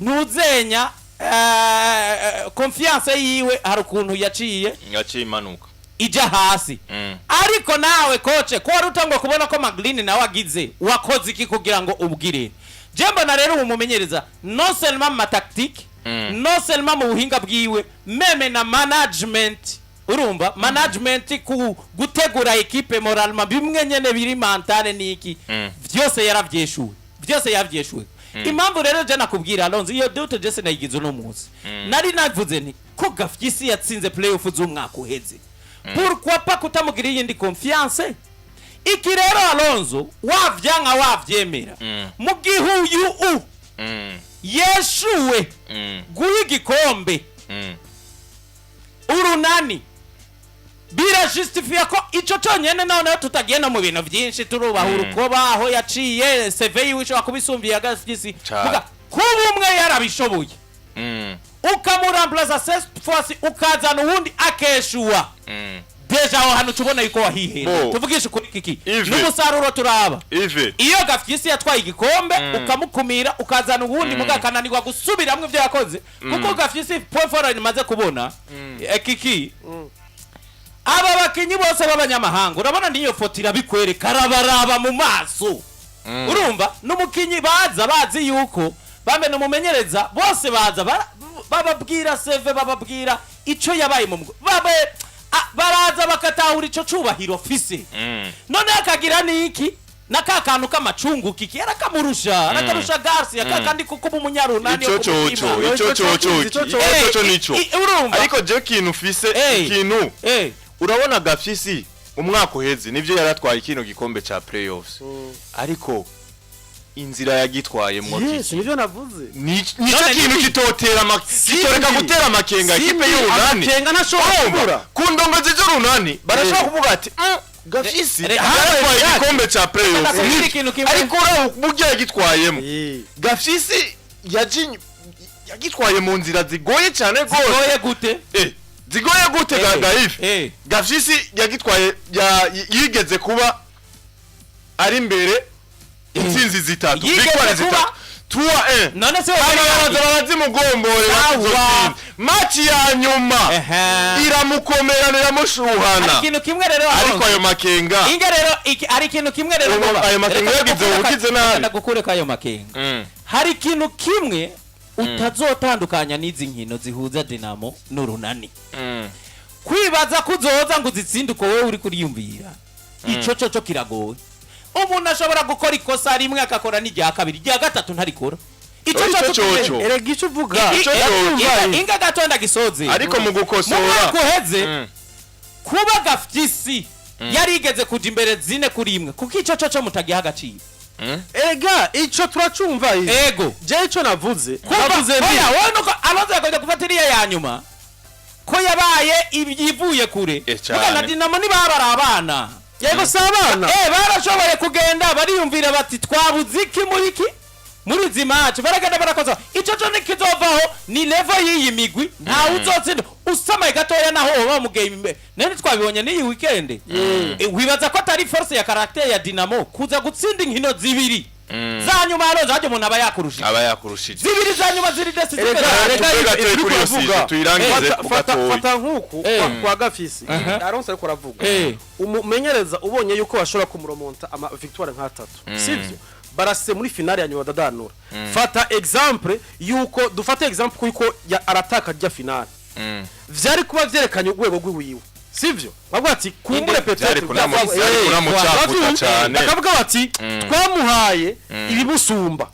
ntuzenya confiance yiwe hari ukuntu yaciye Yaciye imanuka. ija hasi. Ariko nawe coach, ko wari utangwa kubona ko Maglini nawe agize, wakoze iki kugira ngo ubwire? Je mbona rero ubu mumenyereza, non seulement mu matactique, non seulement mu buhinga bwiwe, même na management, urumva, management ku gutegura équipe moralement, bimwe nyene biri mentale niki, vyose yaravyeshuwe, vyose yavyeshuwe. Impamvu rero je nakubwira, Alonso, iyo doute je sinayigize uno munsi. Nari navuze nti ko Gafyisi yatsinze playoff z'umwaka uheze, pourquoi pas kutamugira iyindi confiance? Iki rero, Alonso, wavyanka wavyemera, mu gihe uyu u yeshuwe guha igikombe Urunani, birajustifia ko ico conyene. Noneho tutagiye no mu bintu vyinshi, turubaha urukoba aho yaciye, CV yiwe ishobora kuba isumbiye Gafyisi. Cane. Muga kuba umwe yarabishoboye, ukamuramplaza cette fois, ukazana uwundi akeshuwa, déjà aho hantu tubona yuko wahihenda. Bo. Tuvugishe ukuri, Kiki, Ive. n'umusaruro turaba. Ive. Iyo Gafyisi yatwaye igikombe, ukamukumira, ukazana uwundi, muga akananirwa gusubiramwo ivyo yakoze, kuko Gafyisi, point fort imaze kubona, Kiki, aba bakinyi bose b'abanyamahanga, urabona niyo foto irabikwereka, arabaraba mu maso. Urumva n'umukinyi baza bazi yuko bambe numumenyereza, bose baza bababwira CV, bababwira ico yabaye mu babe baraza bakatahura ico cubahiro afise. None akagira niki na ka kantu k'amacungu, Kiki, arakamurusha, arakarusha Garcia, ka kandi kuko uba umunyarunani Ico wo ku coco, mutima. ico coco, Ico coco. ico coco nico. Urumva. Ariko je kintu ufise, ikintu urabona, Gafyisi umwaka uheze nivyo yaratwaye kino gikombe ca playoffs, ariko inzira yagitwayemwo, Yes, Kiki, nivyo navuze. Nico None kintu nibi. kitotera kitoreka gutera amakenga ikipe y'Urunani. Amakenga ntashobora Urumva, kubura. ku ndongozi z'Urunani barashobora kuvuga ati: Gafyisi yaratwaye igikombe ca playoffs." Ndakubwira Nivyo. ikintu kimwe. Ariko uraho buryo yagitwayemo, Eh. Gafyisi yagitwaye mu nzira zigoye cyane rwose. Zigoye gute? Zigoye gute ga Gaife? Gafyisi yagitwaye yigeze kuba ari imbere intsinzi zitatu, Yigeze victoire kuba? zitatu, 3-1. None se Hama wowe baraza barazimugombore. Sawa. Match ya nyuma iramukomerana, iramushuhana. Hari ikintu kimwe rero, Ariko Alonso. ayo makenga, Inga rero hari ikintu kimwe rero ngoba. Ayo makenga Reka yagize ubugize nabi. Reka ndagukureko ayo makenga. Hari ikintu kimwe utazotandukanya n'izi nkino zihuza Dinamo n'Urunani. Kwibaza ko uzoza ngo uzitsinde uko wowe uri kuriyumvira, ico cyo kiragoye. Umuntu ashobora gukora ikosa rimwe, akakora n'irya kabiri, irya gatatu ntarikora. Ico Ico cyo coco. Erega icyo uvuga Ico coco. Inga gato ndagisoze. Ariko mu Mu gukosora mwaka uheze, kuba Gafyisi yarigeze kuja imbere 4-1, kuko ico cyo mutagiha agaciro. Erega ico turacumva izi. Ego. Je ico navuze Kuba navuze nti oya, wowe nuko Alonso yagombye gufata iriya ya nyuma ko yabaye ivuye kure. Cane. Muga na Dinamo ntibabara abana. Yego, si abana. Barashoboye kugenda bariyumvira bati twabuze iki muri iki, muri izi match, baragenda barakoza. Ico cyo nikizovaho, ni level y'iyi migwi, ntawe uzotsinda usamaye gatoya naho woba mu game imbere. None twabibonye n'iyi weekend. Wibaza ko atari force ya caractère ya Dinamo kuza gutsinda inkino zibiri za nyuma? Alonso, hajya umuntu aba yakurushije. Aba yakurushije. Zibiri za nyuma ziri decisive. Erega Tuve erega gatoya ibyo kuri iyo uravuga. sujet, tuyirangize Fata- ku fata gatoya. Fata nk'uku kwa Gafisi Aronse ariko aravuga, umumenyereza ubonye yuko bashobora kumuromonta ama victoire nk'atatu, sivyo? Barase muri finale ya nyuma badadanura. Fata exemple yuko, dufate exemple yuko arataka rya finale, vyari kuba vyerekanye urwego rw'iwiwe, sivyo? Bavuga ati kumbure Vyari peut-être vyari kunamucafuza Uravyumva? cane. Bakavuga bati twamuhaye ibimusumba,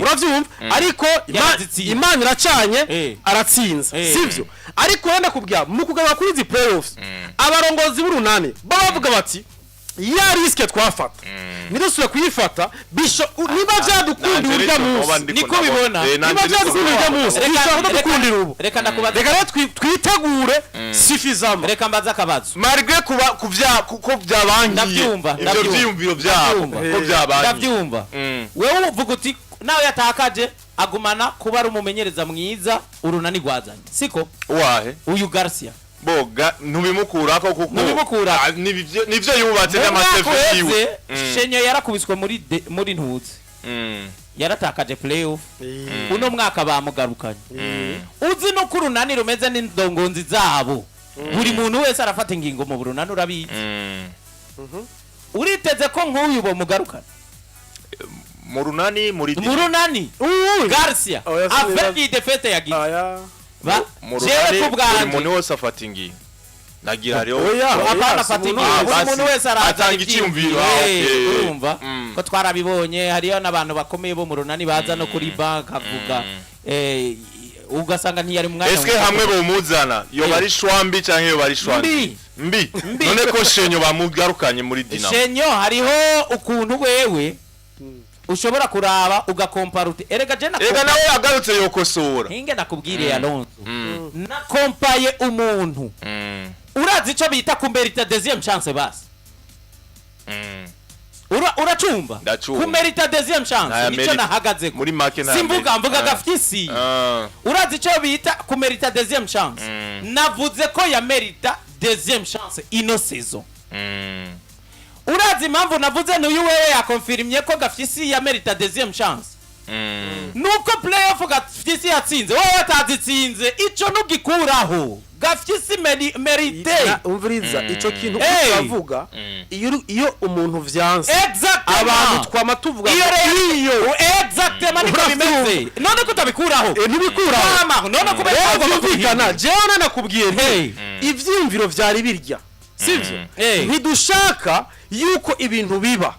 uravyumva? Ariko Yarazitsinze. Imana iracanye, aratsinze, sivyo? Ariko wenda kubwira mu kugaruka kuri izi playoffs, abarongozi b'urunani baba bavuga bati ya risque twafata ntidusubire kuyifata, bisho niba vyadukundiye urya munsi, Niko ubibona. Niba vyadukundiye urya munsi, bishobora kudukundira ubu. Reka ndakubaza. Reka rero twitegure suffisamment. Reka mbaze akabazo. Malgré kuba kuvya kuko byabangiye Ndabyumva, ivyo ndabyumva. vyiyumviro byabo Ndabyumva. ko byabangiye. Ndabyumva. Wewe uvuga uti nawe yatakaje agumana kuba ari umumenyereza mwiza urunani rwazanye, siko? Wahe? Uyu Garcia. Boga ntubimukurako kuko Ntubimukurako. Ah, nivyo yubatse Mu mwaka n'amasefe yiwe. uheze Shenyo yarakubiswe muri ntuzi, yaratakaje playoff. Uno mwaka bamugarukanye, uzi nuko urunani rumeze n'indongonzi zabo, buri muntu wese arafata ingingo mu burunani, urabizi. Uriteze ko nk'uyu bomugarukana? Mu runani, muri Mu runani. Uyu Garcia, Oya, si avec iyi défaite yagize aya mu jewe runani ku buri bwanjye muntu wese afata ingingo, nagira hariho Oya, apana oya, afata si ingingo, umuntu Ah, buri basi. muntu wese arazana Atanga icyiyumviro, ah, okay. Urumva ko twarabibonye, hariyo n'abantu bakomeye bo mu runani baza no kuri bank avuga, ugasanga ntiyari mu mwanya Eske mwiza. hamwe bomuzana yoba ari shwambi canke yoba ari shwambi Mbi. Mbi. None ko Shenyo bamugarukanye muri Dinamo? Shenyo, hariho ukuntu wewe ushobora kuraba ugakompara uti erega je Ega nawe yagarutse yokosora. Hinge nakubwiriye, Alonso, nakompaye umuntu urazi ico bita kumerita deuxième chance, basi. Uracumva? Ndacumva. Kumerita deuxième chance Ntaya nico merite. nahagazeko. Muri make nta Simvuga merite. mvuga Ah. Gafyisi. Ah. Urazi ico bita kumerita deuxième chance? Navuze ko yamerita deuxième chance ino saison. Urazi impamvu navuze n'uyu? Wewe yakonfirimye ko Gafyisi yamerita deuxième chance, nuko playoff Gafyisi yatsinze wowe atazitsinze. Ico ntugikuraho, Gafyisi mérite. Umviriza ico kintu uravuga, iyo umuntu vyanse, Exactement. abantu twama tuvuga Iyo ngo rero iyo exactement niko Uravyumva. bimeze. None kutabikuraho? Ntibikuraho. Mama, none kubera Rero ko ugomba byumvikana, kubihinda. jewe nanakubwiye nti Hey. ivyiyumviro vyari birya, sivyo? Hey. Ntidushaka yuko ibintu biba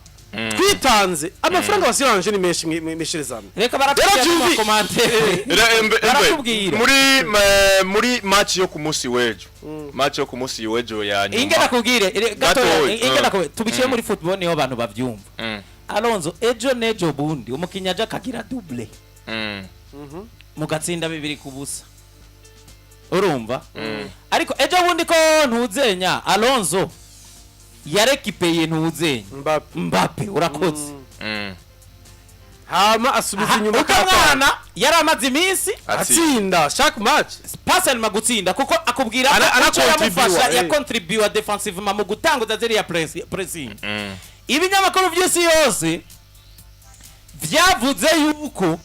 twitanze amafaranga basiranje ni menshi mwishirizamwe. Reka baratubwira Rero mu makomantere. Era Baratubwira. Muri match yo ku munsi w'ejo, match yo ku munsi w'ejo ya nyuma. Inge nakubwire gatoya. Gatoya. Inge nakubwire, tubiciye muri football niho abantu bavyumva. Alonso, ejo nejo bundi umukinnyi aje akagira double, mugatsinda 2-0, urumva? Ariko ejo bundi ko ntuzenya Alonso yarekipeye ntuzenya Mbappe. Mbappe, urakoze. Hama asubiza inyuma Uko mwana yari amaze iminsi atsinda chaque match. Pascal gutsinda kuko akubwira ko icyo Anakontribuwa, yamufasha yakontribuwa defensivement mu gutanguza ziriya pressing. Ibinyamakuru by'isi yose vyavuze yuko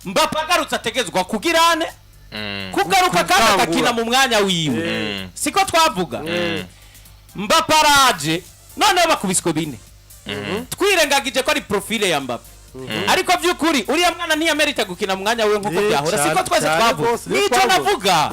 Mbappe agarutse ategezwa kugirane kugaruka kandi Gutangura. agakina mu mwanya wiwe. Siko twavuga? Mbappe araje noneho bakubiswe 4, twirengagije ko ari profile ya Mbappe. Ariko by'ukuri uriya mwana ntiyamerita gukina mu mwanya we nk'uko byahora, siko twese cyane twavuga. rwose, niyo Nico twavuze. navuga,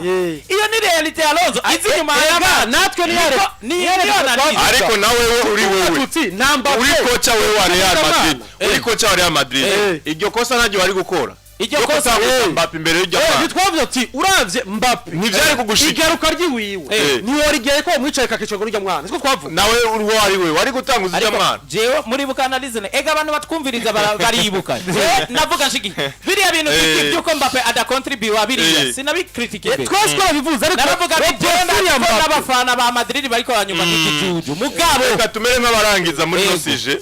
iyo ni réalité ya Alonso izi inyuma ya Ega, natwe ni yare- ni ni yare niyo analyse. Ariko nawe we uri wewe Tuti na Mbappe uri kocha wewe wa Real Madrid, uri kocha wa Real Madrid, iryo kosa naryo wari gukora. Iryo Ryo kosa- gutanga Mbappe imbere y'iryo mwana. Ntitwavuze ati uravye Mbappe Ntivyari kugushika. igaruka ry'iwiwe, ntiworigeye ko wamwicaye kakicwa ngo urya mwana, siko twavuga. Nawe uri uwo ari we wari gutanga urya Ariko mwana. jewe muribuka analyse ne ega abantu batwumviriza baribuka jewe navuga nshiki biriya bintu by'uko Mbappe adakontribuwa biriya, sinabikritike. Twese twarabivuze, ariko Naravuga le ati jewe profil ya ndazi ko Mbappe. n'abafana ba Madrid bariko banyumva nk'ikijuju, mugabo Reka tumere nk'abarangiza muri ino sujet.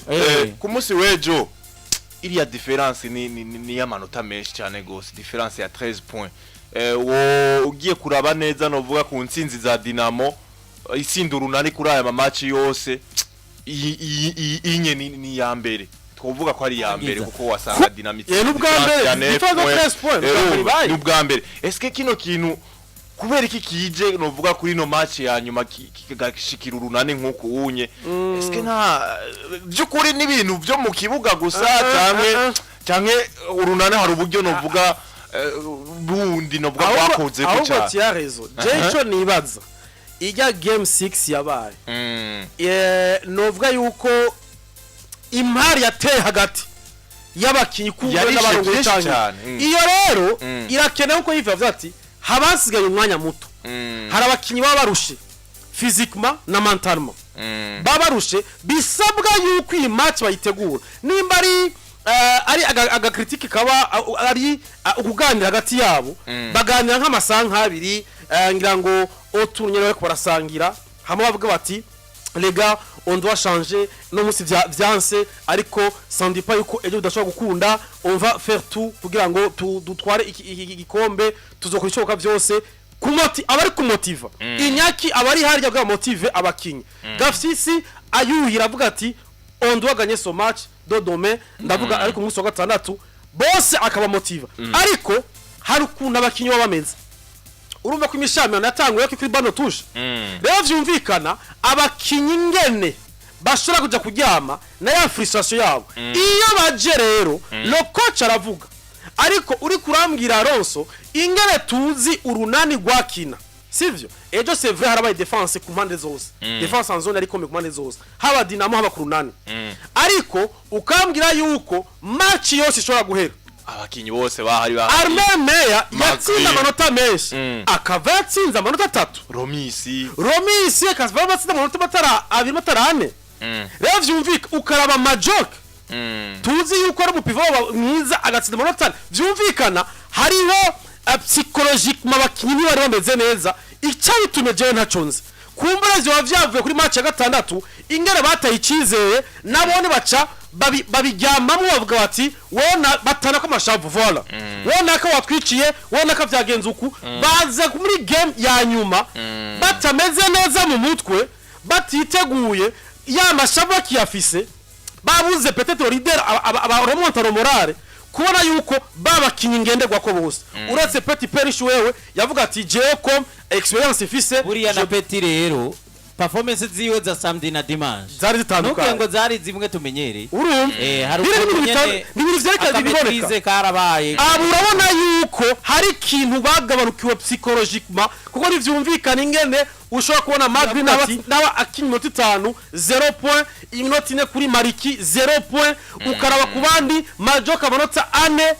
Ku munsi w'ejo iriya différence ni y'amanota menshi cyane gose, différence ya 13 points. Wo ugiye kuraba neza, novuga ku ntsinzi za Dinamo, itsinda Urunani kuri aya mamaci yose, iyi inye ni iya mbere, twovuga ko ari iya mbere kuko wasanga Dinamo Ni ubwa mbere, itsinze différence de 13 points, ubwa mbere ibaye. Ni ubwa mbere. Eske kino kintu kubera iki kije, novuga kuri ino match ya nyuma kigashikira Urunani nk'uku unye? Eske nta by'ukuri n'ibintu byo mu kibuga gusa, canke canke Urunani hari uburyo novuga bundi novuga bwakoze ko Ahubwo cyane? Tia raison. Je ico nibaza, ijya game 6 yabaye, novuga yuko impari yateye hagati y'abakinyi kumva Yarishe n'abarongoye byinshi cyane. cyane. Iyo rero irakenewe ko yivuga avuga ati habasigaye umwanya muto, hari abakinyi baba barushe physiquement na mentalement, baba barushe, bisabwa yuko iyi match bayitegura nimba ari agacritique kaba ari ukuganira hagati yabo, baganira nk'amasaha nk'abiri, ngira ngo otunye bariko barasangira hamwe, bavuga bati: "Les gars, on doit changer, no munsi vyanse, ariko ça ne dit pas yuko ejo bidashobora gukunda. On va faire tout kugira ngo dutware igikombe, tuzokora ishoboka byose." Kumoti abari kumotiva Inyaki, abari harya bwa motive abakinyi, Gafsisi ayuhira avuga ati: "On doit gagner ce match de demain." Ndavuga ariko umunsi wa gatandatu bose akabamotiva, ariko hari ukuntu abakinyi baba bameze, urumva ko imishamirano yatanguye ko kuri banc de touche. Rero vyumvikana abakinyi ngene bashobora kuja kuryama na ya frustration yabo iyo baje. Rero le coach aravuga, ariko uri kurambwira Alonso ingene tuzi Urunani rwakina, sivyo? Ejo c'est vrai harabaye défense ku mpande zose, défense en zone ariko ku mpande zose, haba Dinamo haba ku Runani, ariko ukambwira yuko match yose ishobora guhera Abakinyi bose bahari bahari. Armel Meya Magri. yatsinze amanota menshi, akava yatsinze amanota atatu. Romisi. Romisi akava yatsinze amanota matara abiri, matara ane. Rero vyumvika ukaraba Majok, tuzi yuko ari umupivot mwiza, agatsinda amanota ane. Vyumvikana hariho psychologiquement abakinyi ntibari bameze neza. Icyabitumye jewe ntaco nzi, kumbura vyoba vyavuye kuri match ya gatandatu, ingene bataye icizere nabone baca babiryamamwo, bavuga bati wona batana ko amashavu, voilà, wona ko watwiciye, wona ko vyagenze uku. Baza muri game ya nyuma batameze neza mu mutwe, batiteguye, ya mashavu bakiyafise, babuze peut-être leader abaremonta morale, kubona yuko babakinyi ngenderwa ko bose uretse Petit Perish, wewe yavuga ati: "Jewe comme expérience ifise." Buriya na Petit rero, performance ziwe za samedi na dimanche Zari ntuke zitandukanye. ngo zari zimwe tumenyereye. Urumva Hari biriya ukuntu ni ibintu nyene ni ibintu vyerekana ibiboneka. Akametrise karabaye. Aba urabona yuko hari ikintu bagabanukiwe psychologiquement, kuko ntivyumvikana ingene ushobora kubona Magri nawe akina iminota itanu 0 point, iminota ine kuri Mariki 0 point, ukaraba ku bandi Majoka amanota ane.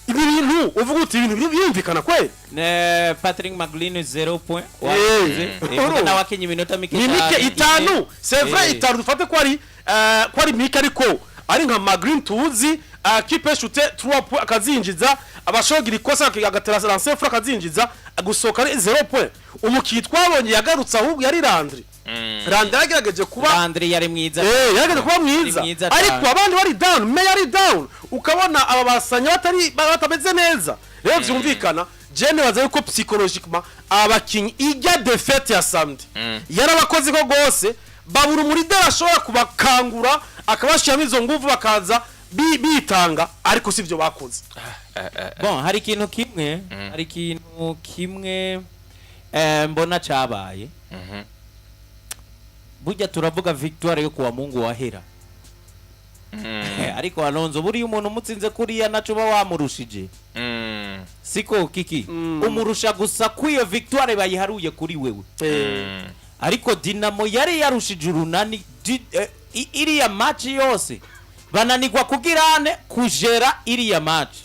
Ibi bintu uvuga uti ibintu birumvikana kweli? Ne Patrick McLean 0 point. Urumva. Nawe akinye iminota mike Ni mike. cyane, Itanu. ine. C'est vrai. Itanu dufate ko ari mike, ariko ari nka Magrin tuzi qui peut shooter 3 points akazinjiza, abashogira ikosa agatera lancer franc akazinjiza, gusohoka ari 0 point. Umukinnyi twabonye yagarutse ahubwo yari Landry. Landry yagerageje kuba Landry yari mwiza. Yagerageje kuba mwiza, Yari mwiza ariko cyane. abandi bari down, me yari down, ukabona aba basanya batari batameze neza. Rero vyumvikana je nibaza yuko psychologiquement abakinyi ijya défaite ya samedi yarabakoze ko gose, babura umuleader ashobora kubakangura akabashiramo izo nguvu, bakaza bitanga, ariko sivyo bakoze. Bon, hari ikintu kimwe mbona cabaye. Burya turavuga victoire yo kuwa Mungu wahera. Ariko Alonso, buriya umuntu umutsinze kuriya naco uba wamurushije, siko kiki? Umurusha gusa ko iyo victoire bayiharuye kuri wewe. Ariko Dinamo yari yarushije Urunani iriya match yose, bananigwa kugirane kujera iriya match.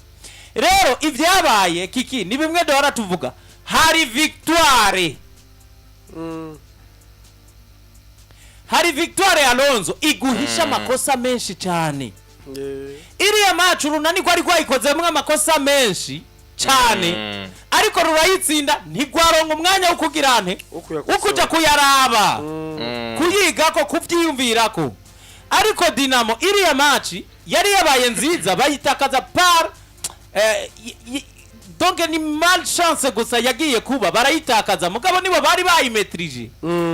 Rero ibyabaye kiki ni bimwe duhora tuvuga, hari victoire, hari victoire, Alonso, iguhisha amakosa menshi cyane. Iriya match Urunani rwari rwayikozemo amakosa menshi cyane, ariko rurayitsinda, ntigwaronka umwanya wo kugira nte? Wo kuyakosora. Wo kuja kuyaraba, kuyigako, kuvyiyumvirako. Ariko Dinamo iriya match yari yabaye nziza, bayitakaza par donc ni malchance gusa yagiye kuba barayitakaza, mugabo nibo bari bayimetrije.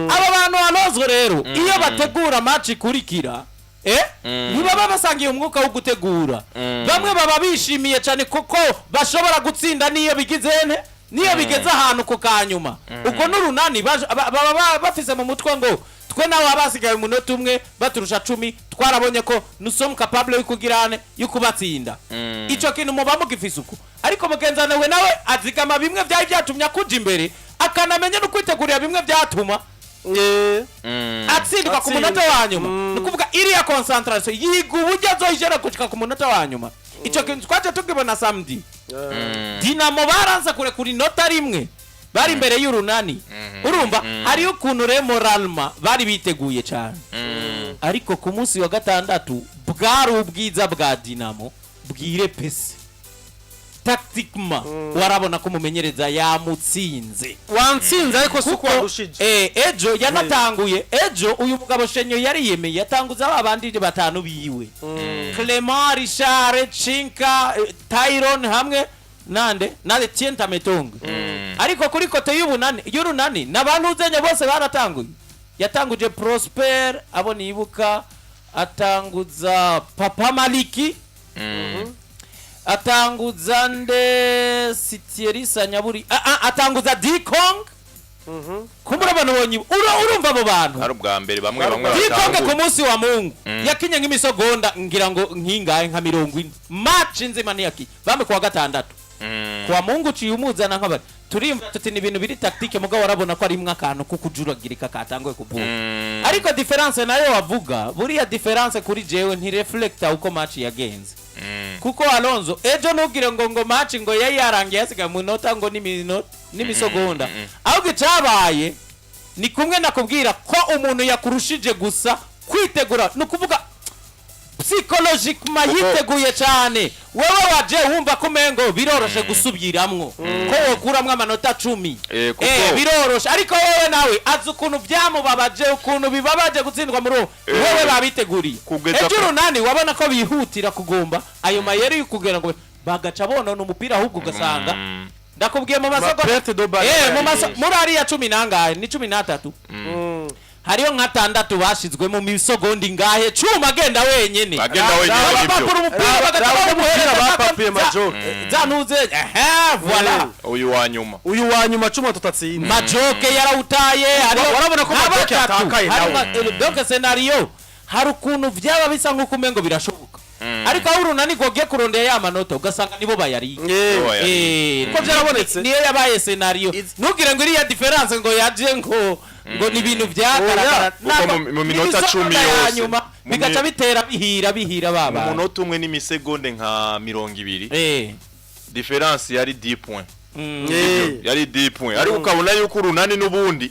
Aba bantu, Alonso, rero iyo bategura match ikurikira, ntibaba basangiye umwuka wo gutegura. Bamwe baba bishimiye cyane kuko bashobora gutsinda niyo bigize nte, niyo bigeze ahantu ku kanyuma. Ubwo n'Urunani baba bafise mu mutwe ngo twe nawe abasigaye umunota umwe baturusha 10, twarabonye ko nous sommes capables yo kugirane yo kubatsinda. Ico kintu muba mugifise uko, ariko mugenzana we nawe azigama bimwe byari byatumye akuja imbere, akanamenya no kwitegurira bimwe byatuma atsindwa ku munota wa nyuma. Ni ukuvuga iriya concentration yiga uburyo azoyijera gushika ku munota wa nyuma. Ico kintu twaje tukibona samedi. Dinamo baranza kurekura inota rimwe, bari imbere y'Urunani. Urumva hariyo ukuntu rero moralement bari biteguye cyane, ariko ku munsi wa gatandatu bwari ubwiza bwa Dinamo bwire pese. Tactiquement warabona ko umumenyereza yamutsinze. Wantsinze, ariko si uko Kuko warushije. Ejo yanatanguye, ejo uyu mugabo Shenyo yari yemeye, yatanguza ba bandi batanu biwe: Clement, Richard, Chinka, Tyron hamwe nande na Etienne Tametonga. Ariko kuri côté y'ubunani y'Urunani n'abantu uzenya bose baratanguye. Yatanguje Prosper, abo nibuka, atanguza Papa Maliki, atanguza nde, Sitierisa Nyaburi, atanguza Dikong. Kumbura abantu bonye urumva abo bantu Ari ubwa mbere bamwe bamwe Dikonge ku batangura. munsi wa Mungu yakinye nk'imisogonda ngira ngo nkingahe, nka 40, match nzima ntiyakinye bamwe kuwa gatandatu. Kuwa Mungu uciye umuzana nk'abari turimva tuti ni ibintu biri tactique, mugabo warabona ko arimwe akantu ko kujuragirika katanguye kuvuka. Ariko différence nayo wavuga, buriya différence kuri jewe ntireflecta uko match yagenze, kuko Alonso, ejo ntugire ngo match ngo yari yarangiye hasigaye umunota ngo n'iminota n'imisogonda. Ahubwo icyabaye ni kumwe nakubwira ko umuntu yakurushije gusa kwitegura, ni ukuvuga psychologiquement yiteguye cyane. Wewe waje wumva ko umengo biroroshe gusubiramwo, ko wokuramwo amanota 10. Biroroshe, ariko wowe nawe azi ukuntu byamubabaje, ukuntu bibabaje gutsindwa muri uwo wewe babiteguriye. Ejo Urunani wabona ko bihutira kugomba ayo mayeri yo kugira ngo bagaca bonona umupira, ahubwo ugasanga ndakubwiye mu masoko Perte de balle. Mu maso muri ariya cumi nangahe, ni 13, hariyo nka tandatu bashizwe mu misogondi ngahe, Cuma agenda wenyene. Agenda wenyene, nibyo. Bapapura umupira, bagaca Raba bamuhereza umupira bapapuye Majoke. Za ntuze, ehe, voilà. Uyu wa nyuma. Uyu wa nyuma Cuma tutatsinda. Majoke yarawutaye, hariho Warabona ko nka Majoke batatu. yatakaye Harimo- nawe. Donc scénario hari ukuntu byaba bisa nk'uko umengo birashoboka, ariko aho Urunani rwogiye kurondera ya manota ugasanga nibo bayariye. Nibo bayariye. Ko byarabonetse. Niyo yabaye scénario. Ntugire ngo iriya différence ngo yaje ngo ni ibintu byagaragara. Kuko mu minota Ni 10 imisogonda ya yose. nyuma bigaca bitera bihira bihira Mu baba. munota umwe n'imisegonde nka 20, différence yari 10 points. Yari 10 points, ariko ukabona yuko Urunani n'ubundi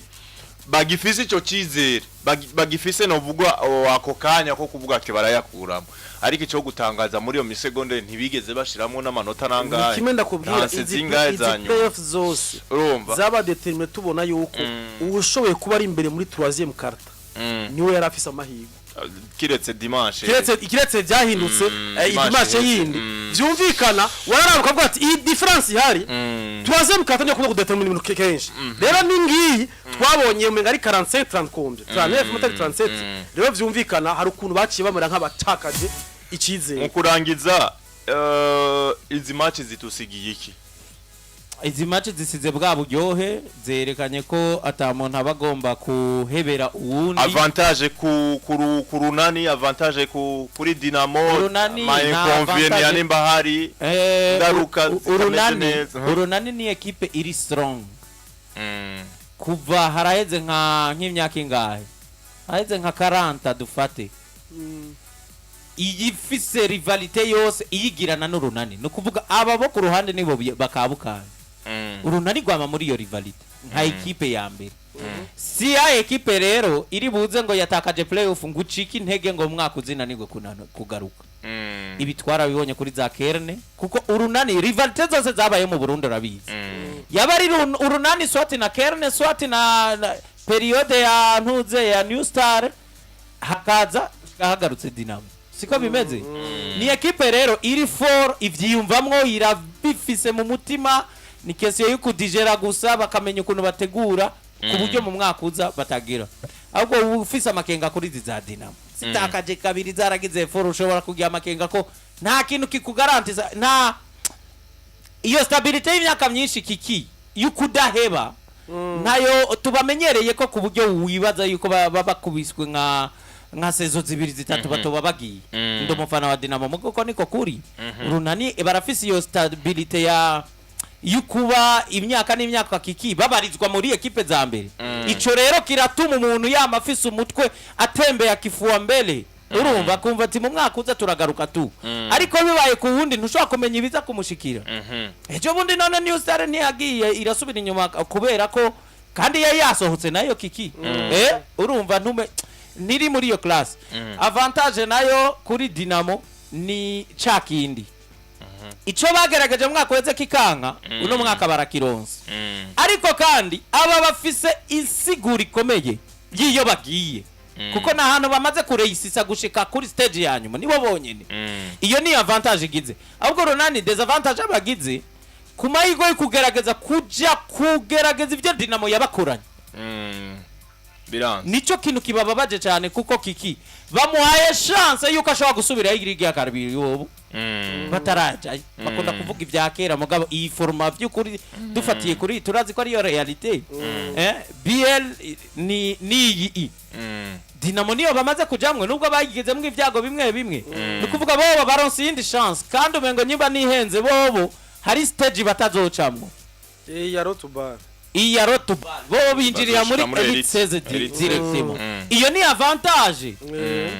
bagifise ico cyizere, bagifise novuga ako kanya ko kuvuga ati barayakuramo. Ariko ico gutangaza, muri iyo misegonde ntibigeze bashiramo n'amanota Ni nangahe, kimwe ndakubwira, ntanse izi zingahe izi za nyuma. playoff zose Urumva zaba déterminé, tubona yuko uwushoboye kuba ari imbere muri troisième quart niwe yari afise amahirwe. Kiretse dimanche. Kiretse byahindutse Dimanche dimanche iheze. yindi vyumvikana, wararaba ukavuga ati iyi différence ihari, troisième quart niyo kuba kudetermina ibintu kenshi. Rero ni ngiyi twabonye umenga ari 45 30 combien, 39 mutari 37. Rero vyumvikana hari ukuntu baciye bamera nk'abatakaje icyizere. Mu kurangiza, izi match zitusigiye iki? Izi match zisize bwa buryohe, zerekanye ko ata muntu aba agomba kuhebera uwundi. Avantage ku Runani, avantage kuri Dinamo. Urunani ma nta inconvénient nimba hari ingaruka zitameze Urunani neza. Urunani ni ekipe iri strong. Kuva haraheze nk'imyaka ingahe, haraheze nka 40 dufate, iyifise rivalité yose iyigirana n'Urunani. Ni ukuvuga aba bo ku ruhande nibo bakabukana. Urunani rwama muri iyo rivalité nka ekipe ya mbere. Si ya ekipe rero iri buze ngo yatakaje playoff ngo ucike intege ngo umwaka uzinanirwe kugaruka. Ibi twarabibonye kuri za Kerne, kuko Urunani rivalité zose zabaye mu Burundi urabizi, yaba ari Urunani soit na Kerne, soit na période ya ntuze ya New Star, hakaza hagarutse Dinamo. Siko bimeze? Ni ekipe rero iri fort, ivyiyumvamwo, irabifise mu mutima. Ni question yo kudigera gusa, bakamenya ukuntu bategura ku buryo mu mwaka uza batagira. Ahubwo uba ufise amakenga kuri izi za Dinamo zitakaje kabiri, zaragize fort. Ushobora kugira amakenga ko nta kintu kikugarantiza, nta iyo stabilité y'imyaka myinshi kiki y'ukudaheba ntayo tubamenyereye ko, ku buryo wibaza yuko baba bakubiswe nka saison zibiri zitatu batoba bagiye. Ndi umufana wa Dinamo, mugo ko niko kuri Urunani barafise iyo stabilité ya y'ukuba imyaka n'imyaka kiki babarizwa muri ekipe za mbere. Ico rero kiratuma umuntu yama afise umutwe atembeye akifua mbele, urumva, akumva ati mu mwaka uza turagaruka tu. Ariko bibaye ku wundi, ntushobora kumenya ibiza kumushikira ejo bundi. None New Star ntiyagiye irasubira inyuma kubera ko kandi yari yasohotse nayo kiki? Urumva ntume ntiri muri iyo classe. Avantage nayo kuri Dinamo ni ca kindi ico bagerageje mu mwaka weze kikanka, uno mwaka barakironsa. Ariko kandi aba bafise insiguro ikomeye y'iyo bagiye, kuko ni ahantu bamaze kureyisisa gushika kuri stage ya nyuma, nibo bonyene. Iyo ni avantage igize. Ahubwo Runani désavantage abagize ku mahirwe yo kugerageza kuja kugerageza ibyo Dinamo yabakoranye. Biranze. Nico kintu kibababaje cyane, kuko kiki bamuhaye chance yuko ashobora gusubirayo irigi ya kabiri ubu batarajayo. Bakunda kuvuga ibya kera, mugabo iyi format by'ukuri dufatiye kuri, turazi ko ariyo réalité. BL ni iyi i Dinamo niyo bamaze kujamwe, nubwo bagizemwo ibyago bimwe bimwe. Ni ukuvuga bobo baronse iyindi chance, kandi umengo nyimba nihenze, bobo hari stage batazocamwo. Ya rotubara. Iyi ya rotuba bobo binjirira muri Bazoshika muri elite elite. 16 Elite. directement. Iyo ni avantage,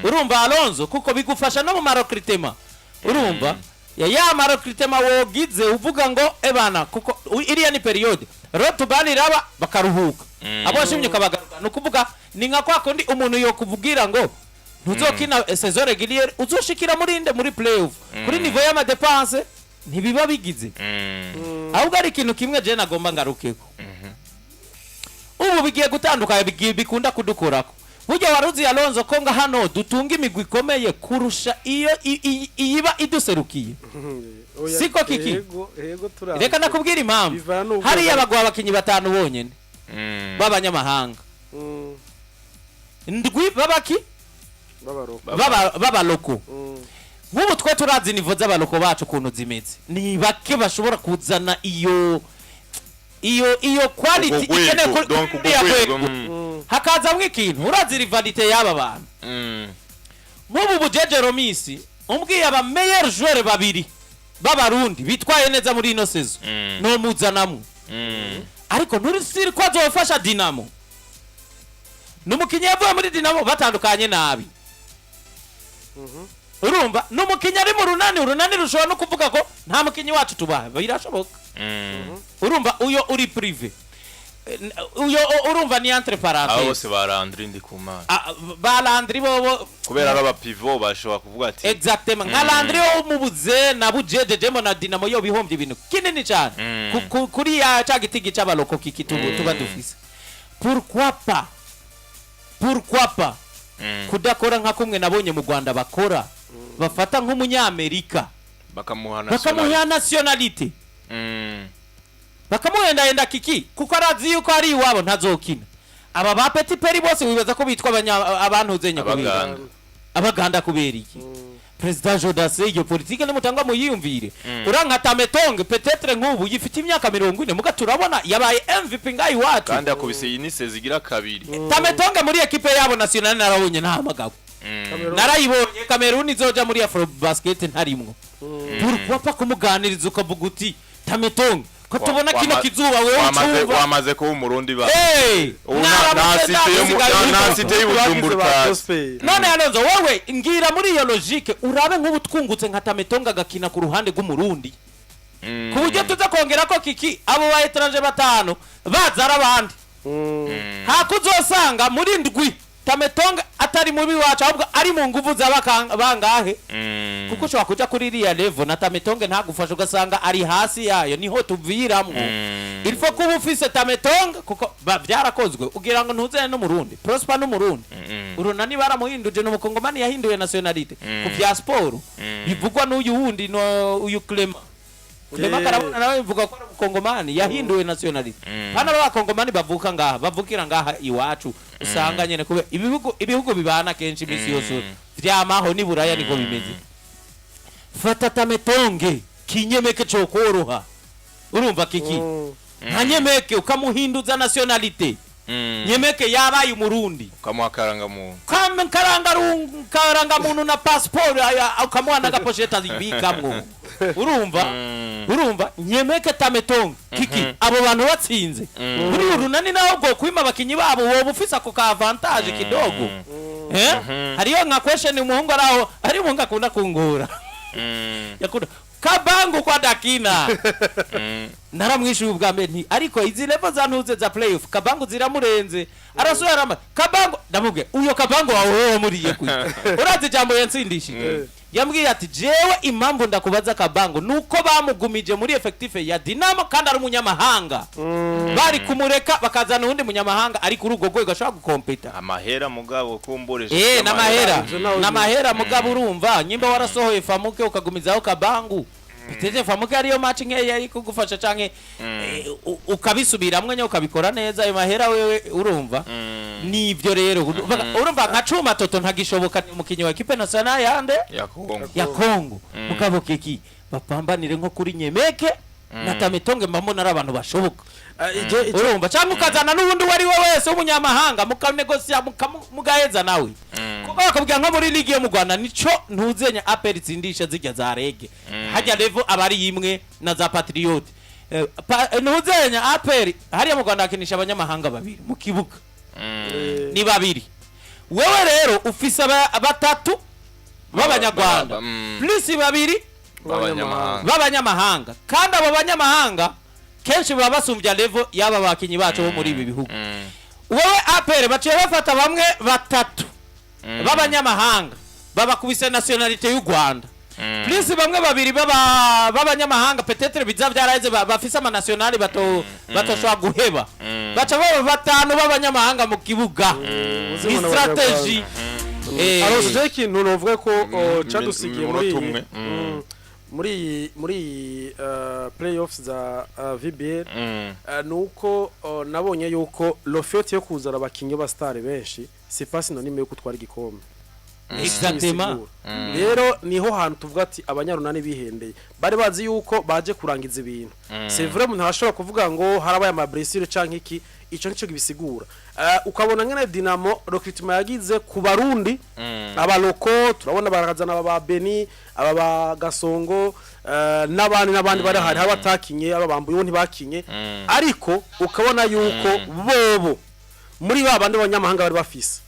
urumva Alonso, kuko bigufasha no mu ma recrutement. Urumva ya ma recrutement wogize uvuga ngo ebana, kuko iriya ni période rotubani iraba bakaruhuka, abo washimye ukabagaruka. Ni ukuvuga ni nka kwa kundi umuntu yokuvugira ngo ntuzokina saison régulière, uzoshikira muri inde, muri playoff. Kuri niveau y'ama dépenses ntibiba bigize. Ahubwo ari ikintu kimwe je nagomba ngarukeko. Ubu bigiye gutandukanya, bigiye bikunda kudukorako. Burya waruzi Alonso ko nga hano dutunga imigwi ikomeye kurusha iyo iyiba iduserukiye? Oya, Siko kiki? Yego, yego, turazi. Reka nakubwira impamvu. Bivana n'ubwo Hariya baguha abakinyi batanu bonyene b'abanyamahanga, ndwi babaki b'abaroko. B'abaloko. Nk'ubu twe turazi niveau z'abaloko bacu ukuntu zimeze, ni bake bashobora kuzana iyo quality Urwo ikenewe rwego, kuri donc urwo kuriya rwego, rwego. Hakazamwo ikintu, urazi rivalité y'aba bantu. Nk'ubu Bujeje Romisi umbwiye aba meilleur joueur babiri b'Abarundi bitwaye neza muri ino saison, nomuzanamwo. Ariko nturisiri ko azofasha Dinamo. Ni umukinnyi yavuye muri Dinamo batandukanye nabi, urumva. Ni umukinnyi ari mu Runani. Urunani rushobora no kuvuga ko nta mukinnyi wacu tubaha, birashoboka. Urumva uyo uri privé. Uyo urumva ni entre Abo parenthèses. bose ba Landry Ndikumana. Ah, ba Landry bobo. Kubera ari abapivo bashobora kuvuga ati Exactement, nka Landry wo mubuze na Bujeje jemo na Dinamo yo bihombye ibintu kinini cyane. Kuri ya ca gitigi c'abaloko kiki tuba dufise. Pourquoi pas, pourquoi pas kudakora nka kumwe nabonye mu Rwanda bakora, bafata nk'umunyamerika bakamuha bakamuha nationalité, bakamuhendahenda kiki, kuko arazi yuko ari iwabo ntazokina. Aba ba Petit Peri bose wibaza ko bitwa abantuzenye kubera Abaganda. Abaganda kubera iki? Perezida Jodase, iyo politike nimutangwa muyiyumvire. Uranka Tametonge, peut-être nk'ubu yifite imyaka 40, muga turabona yabaye MVP ngaho iwacu. Kandi akubise iyi ni sezigira kabiri. Tametonge muri ekipe yabo nationale narabonye ntahamagawe. Cameroon. Narayibonye Cameroon izoja muri Afro Basket ntarimwo. Pourquoi pas kumuganiriza ukavuga uti: "Tametonge, ko tubona kino kizuba wewe ucumva." Wamaze kuba Umurundi ba Hey, Ubu nta mwaramutse, cité yo ndasigaye nta uri cité y'Ubujumbura Bagize ba utazi. Prosper. None Alonso, wowe ngira muri iyo logique, urabe nk'ubu twungutse nka Tametonga agakina ku ruhande rw'Umurundi, ku buryo tuza kongera ko kiki abo ba étranger batanu baza ari abandi, hakuzosanga muri ndwi Tametonga atari mubi wacu, ahubwo ari mu nguvu za bangahe, kuko ushobora kuja kuri iriya level na Tametonge ntagufasha, ugasanga ari hasi yayo. Niho tuviramwo. Il faut kuba ufise Tametonge, kuko byarakozwe. Ugira ngo ntuzene n'Umurundi Prosper n'Umurundi, Urunani baramuhinduje, ni Umukongomani yahinduye nationalité ku vya siporo. Bivugwa n'uyu wundi, no uyu Clement. Clement Karabona nawe bivuga ko ari Umukongomani yahinduwe nationalité. Hano b'Abakongomani bavuka ngaha, bavukira ngaha iwacu, usanga nyene kube ibihugu bibana kenshi imisi yose vyamaho. Ni Buraya niko bimeze. Fata Tametonge kinyemeke cokoroha, urumva kiki nka Nyemeke ukamuhinduza nationalité, Nyemeke yabaye Umurundi. Ukamuha akarangamuntu. Karangamuntu na passport aya, ukamuha n'agapochette abikamwo, urumva? Urumva Nyemeke, Tametonge, kiki, abo bantu batsinze muri Urunani, naho bwo kwima abakinyi babo woba ufise ako ka avantage kidogo. Eh, hariyo nka question umuhungu araho, ari umuhungu akunda kungura, yakunda Kabangu kwa Dakina. Naramwishuye ubwa mbere nti: "Ariko izi level za ntuze za playoff, Kabangu ziramurenze." Arasubira arama Kabangu, ndamubwiye: "Uyo Kabangu wawe wowe wamuriye kuki?" Urazi ijambo yansindishije yambwiye? Ati: "Jewe impamvu ndakubaza Kabangu nuko bamugumije muri effectif ya Dinamo kandi ari umunyamahanga. Bari kumureka bakazana uwundi munyamahanga ari kuri urwo rwego ashobora gukompeta." Amahera mugabo kumbure. Eh, n'amahera. Ivyo nawe. N'amahera, mugabo urumva nyimba warasohoye Famuke ukagumizaho Kabangu, peut-être Famuke ariyo match nkeya yari kugufasha, canke ukabisubiramwo nye ukabikora neza ayo mahera wewe, urumva nivyo rero. Urumva nka Cuma Toto ntagishoboka, ni umukinyi wa équipe nationale yande? Ya Kongo. Ya Kongo. Mugabo kiki bapambanire nko kuri Nyemeke na Tametonge, mbambona ari abantu bashoboka. Urumva, cyangwa ukazana n'ubundi uwo ari we wese w'umunyamahanga, mukanegosia, mugaheza nawe, kuko bakubwira nko muri ligi yo mu Rwanda nico ntuzenya APR itsindisha zijya za REG, hajya level aba ari imwe na za Patriote. Ntuzenya APR hariya mu Rwanda hakinisha abanyamahanga babiri mu kibuga, ni babiri. Wewe rero ufise batatu b'Abanyarwanda plus babiri b'abanyamahanga. B'abanyamahanga, kandi abo banyamahanga kenshi baba basumbya level y'aba bakinyi bacu bo muri ibi bihugu. Wowe APR baciye bafata bamwe batatu b'abanyamahanga, babakubise nationalité y'u Rwanda, plus bamwe babiri b'abanyamahanga, peut-être biza byaraheze, bafise amanationale bato batoshobora guheba, baca baba batanu b'abanyamahanga mu kibuga. Ni stratégie. Alonso, je ikintu novuga ko cadusigiye muri umunota umwe. Muri iyi playoffs za VBL, nuko nabonye yuko le fait yo kuzana abakinyi ba star benshi c'est pas synonyme yo gutwara igikombe. Exactement. Rero niho hantu tuvuga ati Abanyarunani bihendeye, bari bazi yuko baje kurangiza ibintu. C'est vrai, umuntu arashobora kuvuga ngo harabaye ama blessure canke iki, ico nico gibisigura. Ukabona ngene Dinamo recrutement yagize ku Barundi, abaloko turabona barazana aba ba Beni, aba ba Gasongo, n'abandi n'abandi bari hari abatakinye, aba bambuye ntibakinye, ariko ukabona yuko bobo muri ba bandi b'abanyamahanga bari bafise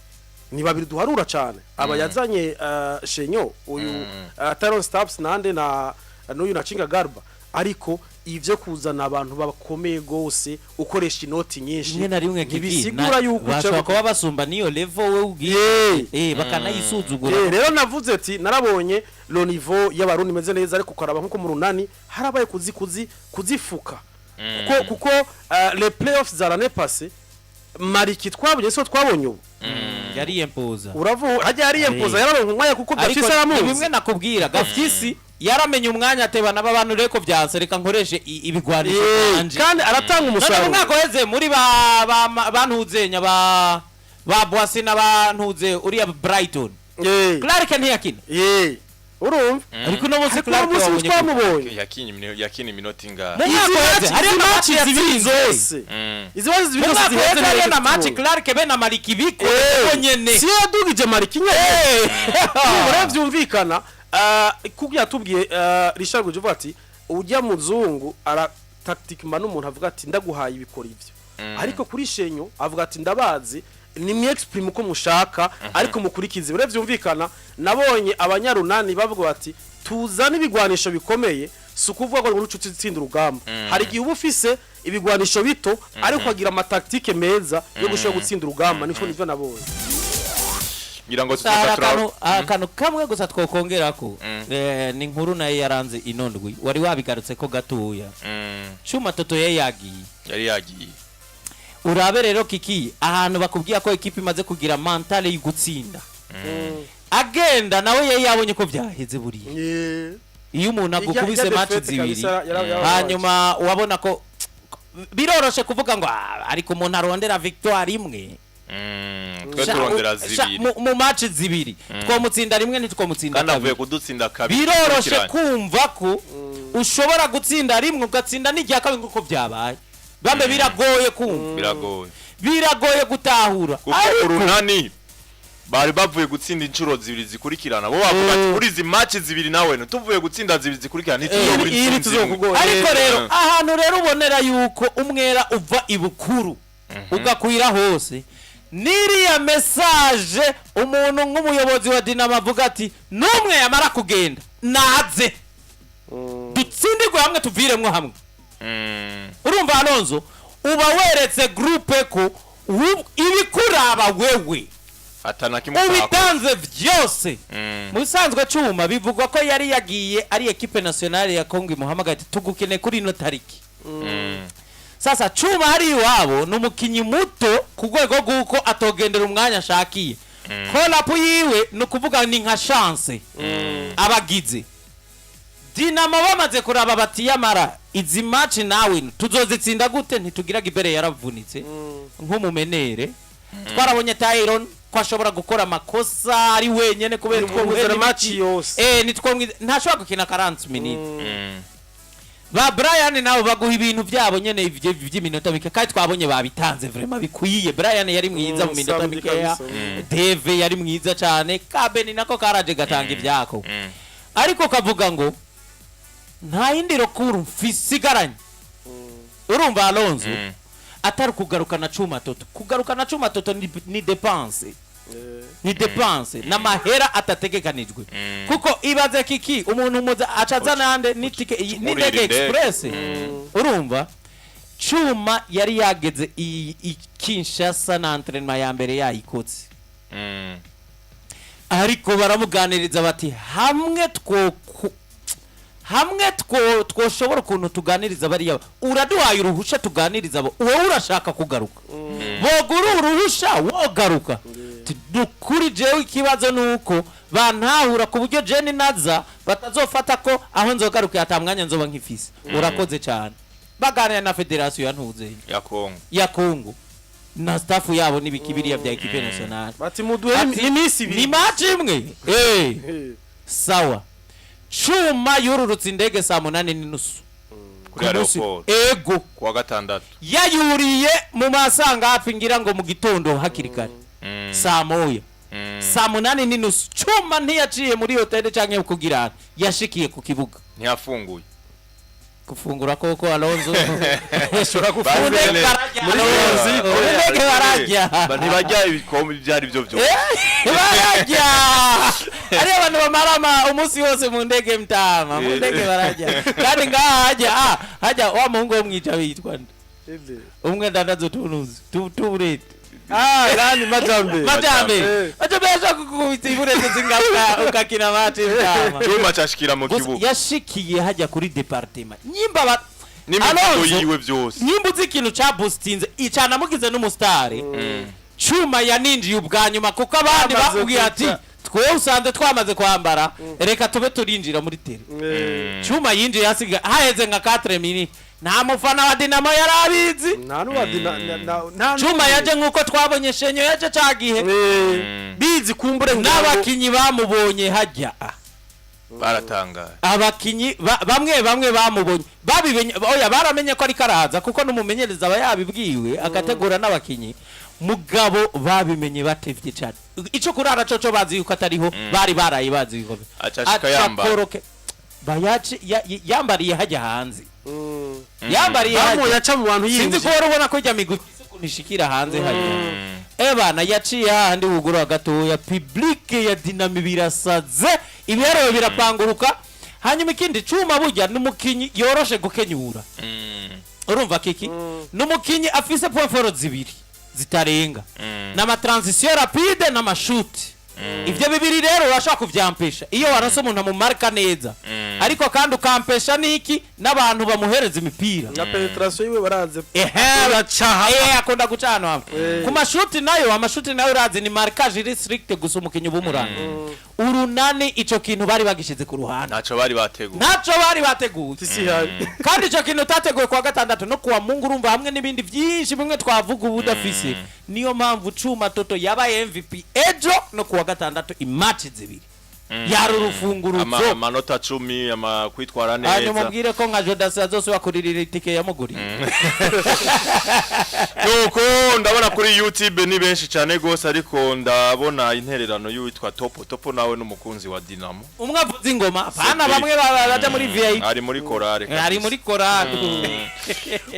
ni babiri duharura cyane, aba yazanye Shenyo uyu, Taron Stubbs nande na n'uyu na Chinga Garba. Ariko ivyo kuzana abantu bakomeye gose ukoresha inoti nyinshi Rimwe na rimwe kiki ntibisigura yuko bashobora kuba basumba niyo level wowe ubwiye, bakanayisuzugura. Rero navuze ati narabonye le niveau y'Abarundi imeze neza, ariko ukaraba nkuko mu Runani harabaye kuzi kuzi kuzifuka, kuko les playoffs za l'année passée Mariki twabonye so twabonye ubu. Yari yempoza. Uravuga hajya yari yempoza, yararonka umwanya kuko Ariko Gafisi ni aramuzi. bimwe nakubwira, Gafisi yaramenye umwanya ateba naba bantu reko byanse, reka nkoreshe ibigwanisho byanje. Kandi aratanga None mu umusaruro. mwaka uheze muri ba bantuzenya ba Boissy n'abantuze uriya Brighton, Clark ntiyakina. Urumva? Ariko uno munsi Ariko uno Clark munsi wabonye ko- twamubonye. Yakina iminota ingahe? Mu mwaka Izi uheze hariyo izi na match match zibiri yatsinze. zose. Izi match zibiri Mu zose mwaka uheze ziheze hariyo ntabwo na match tubonye. Clark be na Maliki biko nyene. Si yadugije Mariki nyene. Rero vyumvikana, kuko yatubwiye, Richard Guj uvuga ati ujya muzungu ara tactiquement n'umuntu avuga ati ndaguhaye ibikora ivyo, ariko kuri Shenyo avuga ati ndabazi ni mwe exprime uko mushaka, ariko mukurikize. Rero vyumvikana, nabonye abanyarunani bavuga bati tuzane ibigwanisho bikomeye. Si ukuvuga ngo urucu utsinda urugamba, hari igihe uba ufise ibigwanisho bito ariko ukagira ama tactique meza yo gushobora gutsinda urugamba. Niko nivyo nabonye. Ngira ngo Hari tuzoza akantu kamwe gusa twokongerako. Ni inkuru nayo yaranze ino ndwi, wari wabigarutse ko gatoya. Cuma Toto yari yagiye. Yari yagiye. Urabe rero kiki ahantu bakubwiye ko ekipe imaze kugira mentale yo gutsinda, agenda nawe yari yabonye ko byaheze buriya. Iyo umuntu agukubise Ijya match défaite zibiri, kabisa, hanyuma wabona ko biroroshe kuvuga ngo "Ah, ariko umuntu arondera victoire imwe." Twe turondera zibiri. Mu match zibiri twomutsinda rimwe, ntitwomutsinda Kandi avuye kabiri. kudutsinda kabiri Biroroshe dukurikiranye. kumva ko ushobora gutsinda rimwe ugatsinda n'irya kabiri nk'uko byabaye bambe, biragoye kumva. Biragoye. Biragoye gutahura. Kuko Ariko Urunani bari bavuye gutsinda inshuro zibiri zikurikirana, bo bavuga ati kuri izi match zibiri nawe tuvuye gutsinda zibiri zikurikirana, ntituzobura Iyi intsinzi imwe. ntituzokugora. Ariko rero ahantu rero ubonera yuko umwera uva ibukuru ugakwira hose, n'iriya message umuntu nk'umuyobozi wa Dinamo avuga ati n'umwe yamara kugenda naze dutsindirwe hamwe, tuviremwo hamwe. Urumva Alonzo, uba weretse groupe ko ibikuraba wewe Atana kimwe utakoze. ubitanze vyose. Mu bisanzwe Cuma bivugwa ko yari yagiye ari équipe nationale ya Congo imuhamagaye ati tugukene kuri ino tariki. Sasa Cuma hari iwabo ni umukinyi muto ku rwego rw'uko atogendera umwanya ashakiye. Call-up yiwe ni ukuvuga ni nka chance abagize Dinamo bamaze kuraba bati yamara izi match nawe tuzozitsinda gute? Ntitugira Gibere yaravunitse nk'umumenere, twarabonye Tyron ko ashobora gukora amakosa ari wenyene kubera utwo Nitwongezera buhere match n'ibiki. yose. Nitwo ntashobora gukina 40 minutes. Ba Brian nabo baguha ibintu byabo nyene vy'iminota mike, kandi twabonye babitanze vraiment bikwiye. Brian yari mwiza mu minota Samedi mikeya. kabisa. Deve yari mwiza cyane, Kabeni nako karaje gatanga ivyako. Ariko kavuga ngo nta yindi recours mfisigaranye, urumva Alonso, atari kugarukana Cuma Toto. Kugarukana Cuma Toto ni dépense, ni dépense n'amahera atategekanijwe, kuko ibaze kiki umuntu muza acaza nande n'itike n'indege Urira indege. express. Urumva Cuma yari yageze i Kinshasa na entraînement ya mbere yayikotse, ariko baramuganiriza bati hamwe two twoshobora ukuntu tuganiriza bariya, uraduhaye uruhusha tuganiriza abo, wowe urashaka kugaruka, bogura uruhusha wogaruka. Nukuri jewe ikibazo ni uko bantahura ku buryo jeni naza batazofata ko aho nzogaruka ata mwanya nzoba nkifise. Urakoze cyane. Baganira na fédération ya Ntuzeye Ya Kongo. Ya Kongo na staff yabo n'ibiki biriya bya équipe nationale. Bati muduhe Ati, iminsi ibiri. Ni match imwe, sawa. Cuma yururutse indege saa 8:30 Kuri ku munsi- aéroport. Ego. Kuwa gatandatu. Yayuriye mu masanga hafi ngira ngo mu gitondo hakiri kare, saa 1. Saa 8:30 Cuma ntiyaciye muri hoteli canke kugirana, yashikiye ku kibuga. Ntiyafunguye. Gufungura koko Alonso. Ushobora gufungura. Muri bararya, Muri Alonso. Mexico. Muri ndege bararya. Ntibajya ibikombe ibyo ari byo byose. Bararya, ari abantu bamara umunsi wose mu ndege, mtama mu ndege bararya. Kandi ngaha hajya hajya wa muhungu wo mwica witwa nde? Umwe ndandaza utunuzi tuburete. Ah, nani, Majambe? Majambe. Majambe yashaka kukubita iburete zingaruka ukakina match, mtama. Cuma cashikira mu Gusa kibuga yashikiye hajya kuri département nyimba ba n'imivugo Alonso, yiwe byose. Nyimba uzi ikintu ca boostinze icanamugize n'umusitari, Cuma yaninjiye ubwa nyuma kuko abandi Bamaze bakubwiye ati kuja. twe usanze twamaze kwambara, reka tube turinjira muri tele. Cuma yinjiye hasiga haheze nka 4 minutes, nta mufana wa Dinamo yari abizi. Nta n'uwadi nta Cuma yaje nk'uko twabonye Shenyo yaje ca gihe. Bizi kumbure ngira ngo N'abakinyi bamubonye hajya. Baratangaye. Abakinyi bamwe bamwe bamubonye babimenye, oya, baramenye ko ariko araza, kuko n'umumenyereza aba yabibwiwe agategura n'abakinyi. Mugabo babimenye batevye cyane. Ico kurara coco bazi yuko atariho, bari baraye bazi yuko Aca ashika yambaye. Akoroke bayaci yambariye hajya hanze, yambariye bamu hajya. Yaca mu bantu Sinzi yinjiye. ko wari ubona ko ijya migwi ifise ukuntu ishikira hanze hajya. Ebana, yaciye hahandi wugura gatoya, public ya Dinamo birasaze, ibiharuro birapanguruka. Hanyuma ikindi cuma, burya n'umukinyi yoroshe gukenyura. Urumva kiki n'umukinyi afise point fort zibiri zitarenga, n'ama transition rapide n'amashuti. Ivyo bibiri rero urashobora kuvyampesha iyo waronse umuntu amumarika neza, ariko kandi ukampesha n'iki n'abantu bamuhereza imipira. Na penetration yiwe baraze. Ehe. Uracaha. Akunda guca ahantu hamwe. Ku mashuti nayo, amashuti nayo urazi ni marquage iri strict gusa, umukinyi uba umuranga. Urunani ico kintu bari bagishize ku ruhande. Ntaco bari bateguye. Ntaco bari bateguye. Tisi hari. Kandi ico kintu utateguye kuwa gatandatu no kuwa Mungu, urumva hamwe n'ibindi byinshi bimwe twavuga ubu udafise. Niyo mpamvu Cuma Toto yabaye MVP ejo no kuwa gatandatu, i match zibiri yari urufunguruzo. Amanota 10, ama kwitwara Hanyuma neza. ubwire ko nka Jodasi azosubira kuririra itike yamuguriye. Nuko ndabona kuri YouTube ni benshi cyane gose, ariko ndabona intererano y'uwitwa Topo Topo, nawe n'umukunzi wa Dinamo. Umwe avuza ingoma, apana. Cedric. Bamwe baja muri VIP. Ari muri korale Ari kabisa. muri korale.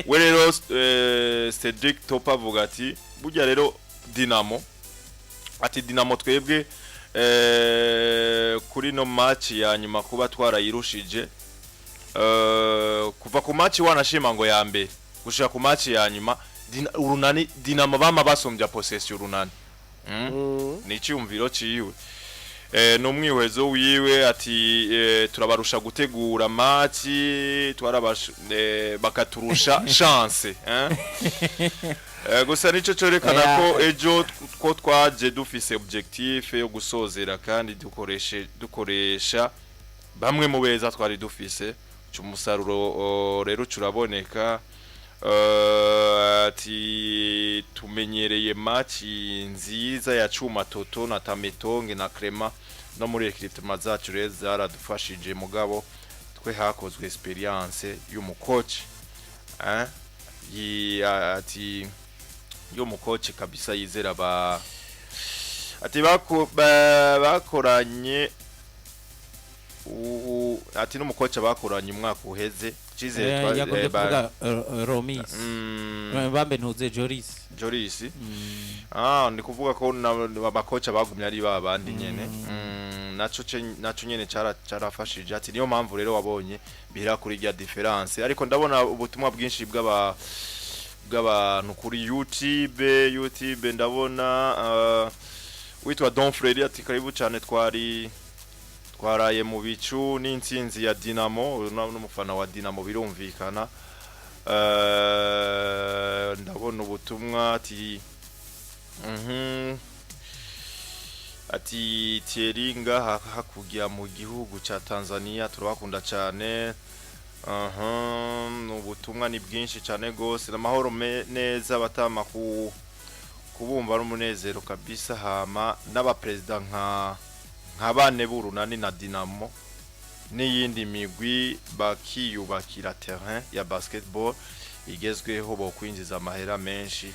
We rero Cedric Topo avuga ati burya rero Dinamo, ati Dinamo twebwe kuri no match ya nyuma kuba twarayirushije, kuva ku match wanashima ngo ya mbere gushika ku match ya nyuma, Urunani, Dinamo bama basumbya possession Urunani. Ni icyumviro ciwe, n'umwihwezo wiwe, ati turabarusha gutegura match, twarabasha bakaturusha chance, eh? Gusa nico cerekana ko ejo ko twaje dufise objectif yo gusozera kandi dukoreshe dukoresha bamwe mu beza twari dufise. Umusaruro rero curaboneka. Ati tumenyereye match nziza ya Cuma Toto na Tametonge na Crema no muri recrutement zacu rero zaradufashije, mugabo twe hakozwe experience y'umukoci, eh ati y'umukoci kabisa yizera ba ati bakoranye ati n'umukoci bakoranye umwaka uheze cizere Yagombye kuvuga Romis. Bambe ntuze Joris. Joris, ah, ni kuvuga ko abakoca bagumye ari ba bandi nyene. Naco naco nyene carafashije, ati niyo mpamvu rero wabonye bihera kuri rya difference. Ariko ndabona ubutumwa bwinshi bw'abantu kuri YouTube. Ndabona witwa Don Freddy ati karibu cyane, twari twaraye mu bicu n'intsinzi ya Dinamo. Uyu n'umufana wa Dinamo birumvikana. Ndabona ubutumwa ati ati Thierry ngaha hakurya mu gihugu ca Tanzania turabakunda cyane. Aha ubutumwa ni bwinshi cyane gose. Namahoro neza batama, ku kubumva n'umunezero kabisa. Hama n'abaperezida nka bane b'Urunani na Dinamo n'iyindi migwi bakiyubakira terrain ya basketball igezweho, bo kwinjiza amahera menshi.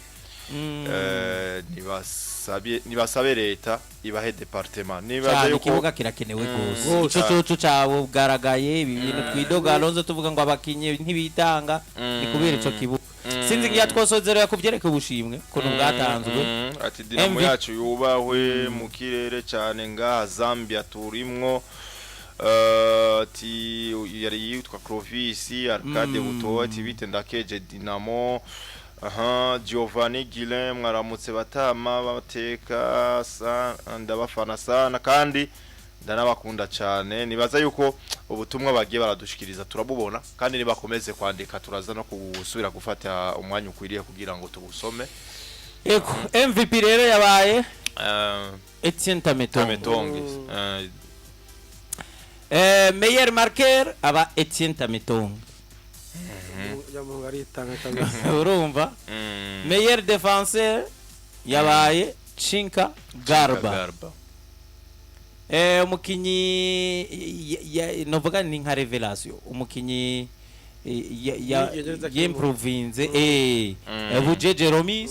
Nibasabe leta ibahe département, nibaza Cyane. yuko Ikibuga kirakenewe gose. Gose. Ico coco cawe bwaragaye. Ibi bintu twidoga Alonso tuvuga ngo abakinyi ntibitanga, ni kubera ico kibuga. Sinzi ngiya twosozerera ku vyerekeye ubushimwe ukuntu bwatanzwe. Ati Dinamo MV yacu yubahwe mu kirere cyane, ngaha Zambia turimwo. Ati yari yitwa Clovis Arcade Butoya, ati bite, ndakeje Dinamo. Aha Giovanni Guillain, mwaramutse batama bateka sa, ndabafana sana kandi ndanabakunda cyane. Nibaza yuko ubutumwa bagiye baradushikiriza turabubona, kandi nibakomeze kwandika turaza no gusubira gufata umwanya ukwiriye kugira ngo tubusome. Ego, MVP rero yabaye Etienne Tametongo. Tametonge. Meilleur marqueur aba Etienne Tametongo. Yamuhungu aritanga kabisa. Urumva, meilleur défenseur yabaye Chinka Garba. Garba. Umukinyi novuga ni nka révélation, umukinyi Yigengereza akiri yimprovinze, Bujeje Romis.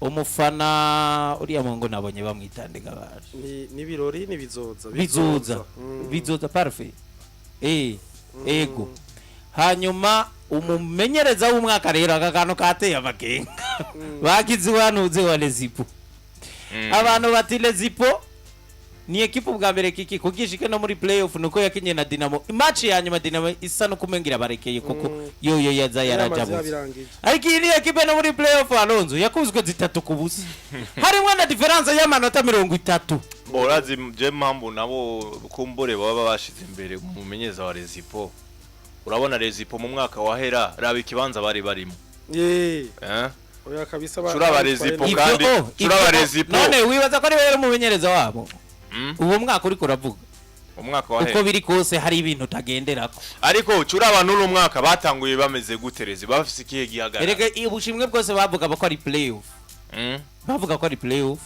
Umufana uriya mungu nabonye bamwitandika baje. Ni birori ni Bizoza. Bizoza. Bizoza, parfait. Ego, hanyuma umumenyereza w'umwaka rero, aka kantu kateye amakenga, bagize uwanuze wa Lezipo. Abantu bati Lezipo ni ekipe ubwa mbere kiki kugishike no muri playoff, nuko yakinye na Dinamo match ya nyuma, Dinamo isa no kumengira barekeye kuko yoyo yaza yarajabutse. Yarabirangije. Ariko iyi ni ekipe no muri playoff, Alonso, yakubiswe 3-0, harimwo na différence y'amanota 30. Urazi je mpamvu nabo kumbure baba bashize imbere umumenyereza wa Rezipo? Urabona Rezipo mu mwaka wahera, raba ikibanza bari barimo. Eh? Oya kabisa, Turaba Rezipo kandi Ivyo, oh, turaba ivyo, Rezipo. None wibaza ko ari we umumenyereza wabo uwo mwaka uriko uravuga? Umwaka Uko wahera. biri kose hari ibintu utagenderako. Ariko curaba n'uno mwaka batanguye bameze gute? Rezi bafise ikihe gihagarara? Erega ubushimwe bwose bavuga ko ari playoff. Bavuga ko ari playoff.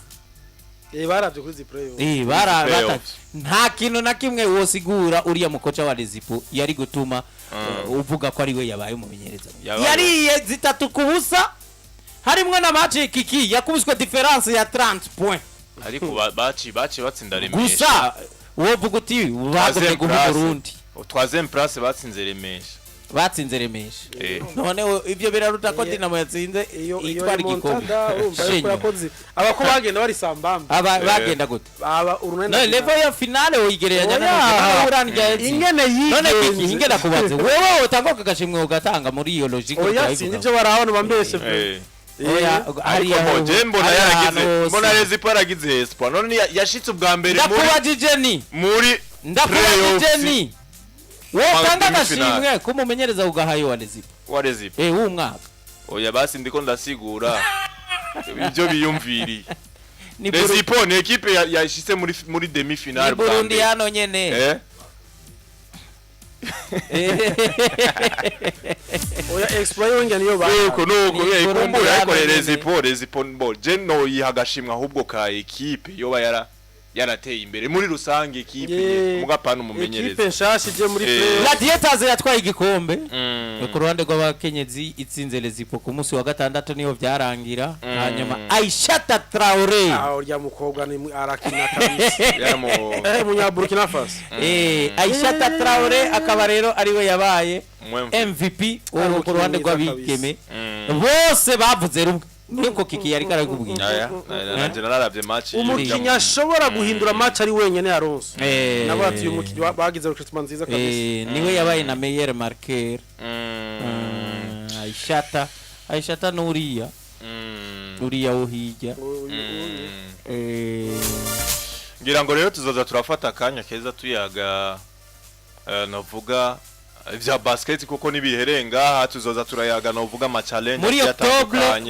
Baravye kuri zi playoff. Bara Playoffs. Nta kintu na kimwe wosigura uriya mukoca wa Rezipo yari gutuma uvuga ko ari we yabaye umumenyereza. Yabaye. Yariye 3-0, harimwo na match kiki yakubiswe différence ya 30 points. Ariko baci batsinda Remesha. Gusa wovuga uti bagombe guha Place. Burundi. Troisième place batsinze Remesha. Batsinze Remesha. None ivyo biraruta ko Dinamo yatsinze Iyo itwara igikombe? remontada urumva yuko Shenyo. yakoze abako bagenda bari sambamba. Aba bagenda gute? Aba urunani. None level ya finale uyigereranya Oya. na urani? Ingene None kiki yigenze. ingene kubaze, wewe utanga aka gashimwe ugatanga muri iyo logique? Oya, utayivuga. sinzi ibyo barabona bambeshe. Oya, Ariko hariya mo je mbona hariya yaragize ahantu mbona hose. Rezipo yaragize espoir. None yashitse ubwa mbere muri Ndakubajije ni muri ndakubajije playoffs. ni wotanga Demi-finale. agashimwe kumumenyereza ugahaye wa Lezipo Wa Rezipo. W'umwaka. Oya basi, ndiko ndasigura ibyo biyumviriye. Ni Rezipo ni ekipe yashitse muri demi finale ni bwa Burundi mbere. hano nyene. Oya, exploit yongera niyo ba Nuko nuko Ni Burundi kumbura ariko hano nyene. Rezipo bo je no yiha agashimwe ahubwo ka ekipe yoba yarateye imbere muri rusange, ekipe mugapana umumenyereza. Ekipe nshasha ije muri play. Gladiators yatwaye igikombe ku ruhande rw'abakenyezi, itsinze Lezipo ku munsi wa gatandatu, niyo byarangira. Hanyuma Aishata Traore. Ah, urya mukobwa ni arakina kabisa. Yaramo. Munya Burkina Faso. Aishata Traore akaba rero ariwe yabaye Mwemvu. MVP Ari wo ku ruhande umukinnyi mwiza. rw'abigeme. Bose bavuze rumwe niko kiki yari karakubwira. Aya, nanje nararavye match. Umukinnyi ashobora guhindura match ari wenyene, Alonso. Nabo ati uyu mukinnyi bagize recruitment nziza kabisa. Niwe yabaye na meilleur marqueur. Aishata nuriya uriya wo hirya. Uyu. Ngira ngo rero tuzoza turafata akanya keza tuyaga, navuga vya basket kuko nibiherenga, tuzoza turayaga, novuga ama challenge Muri Octobre. atandukanye.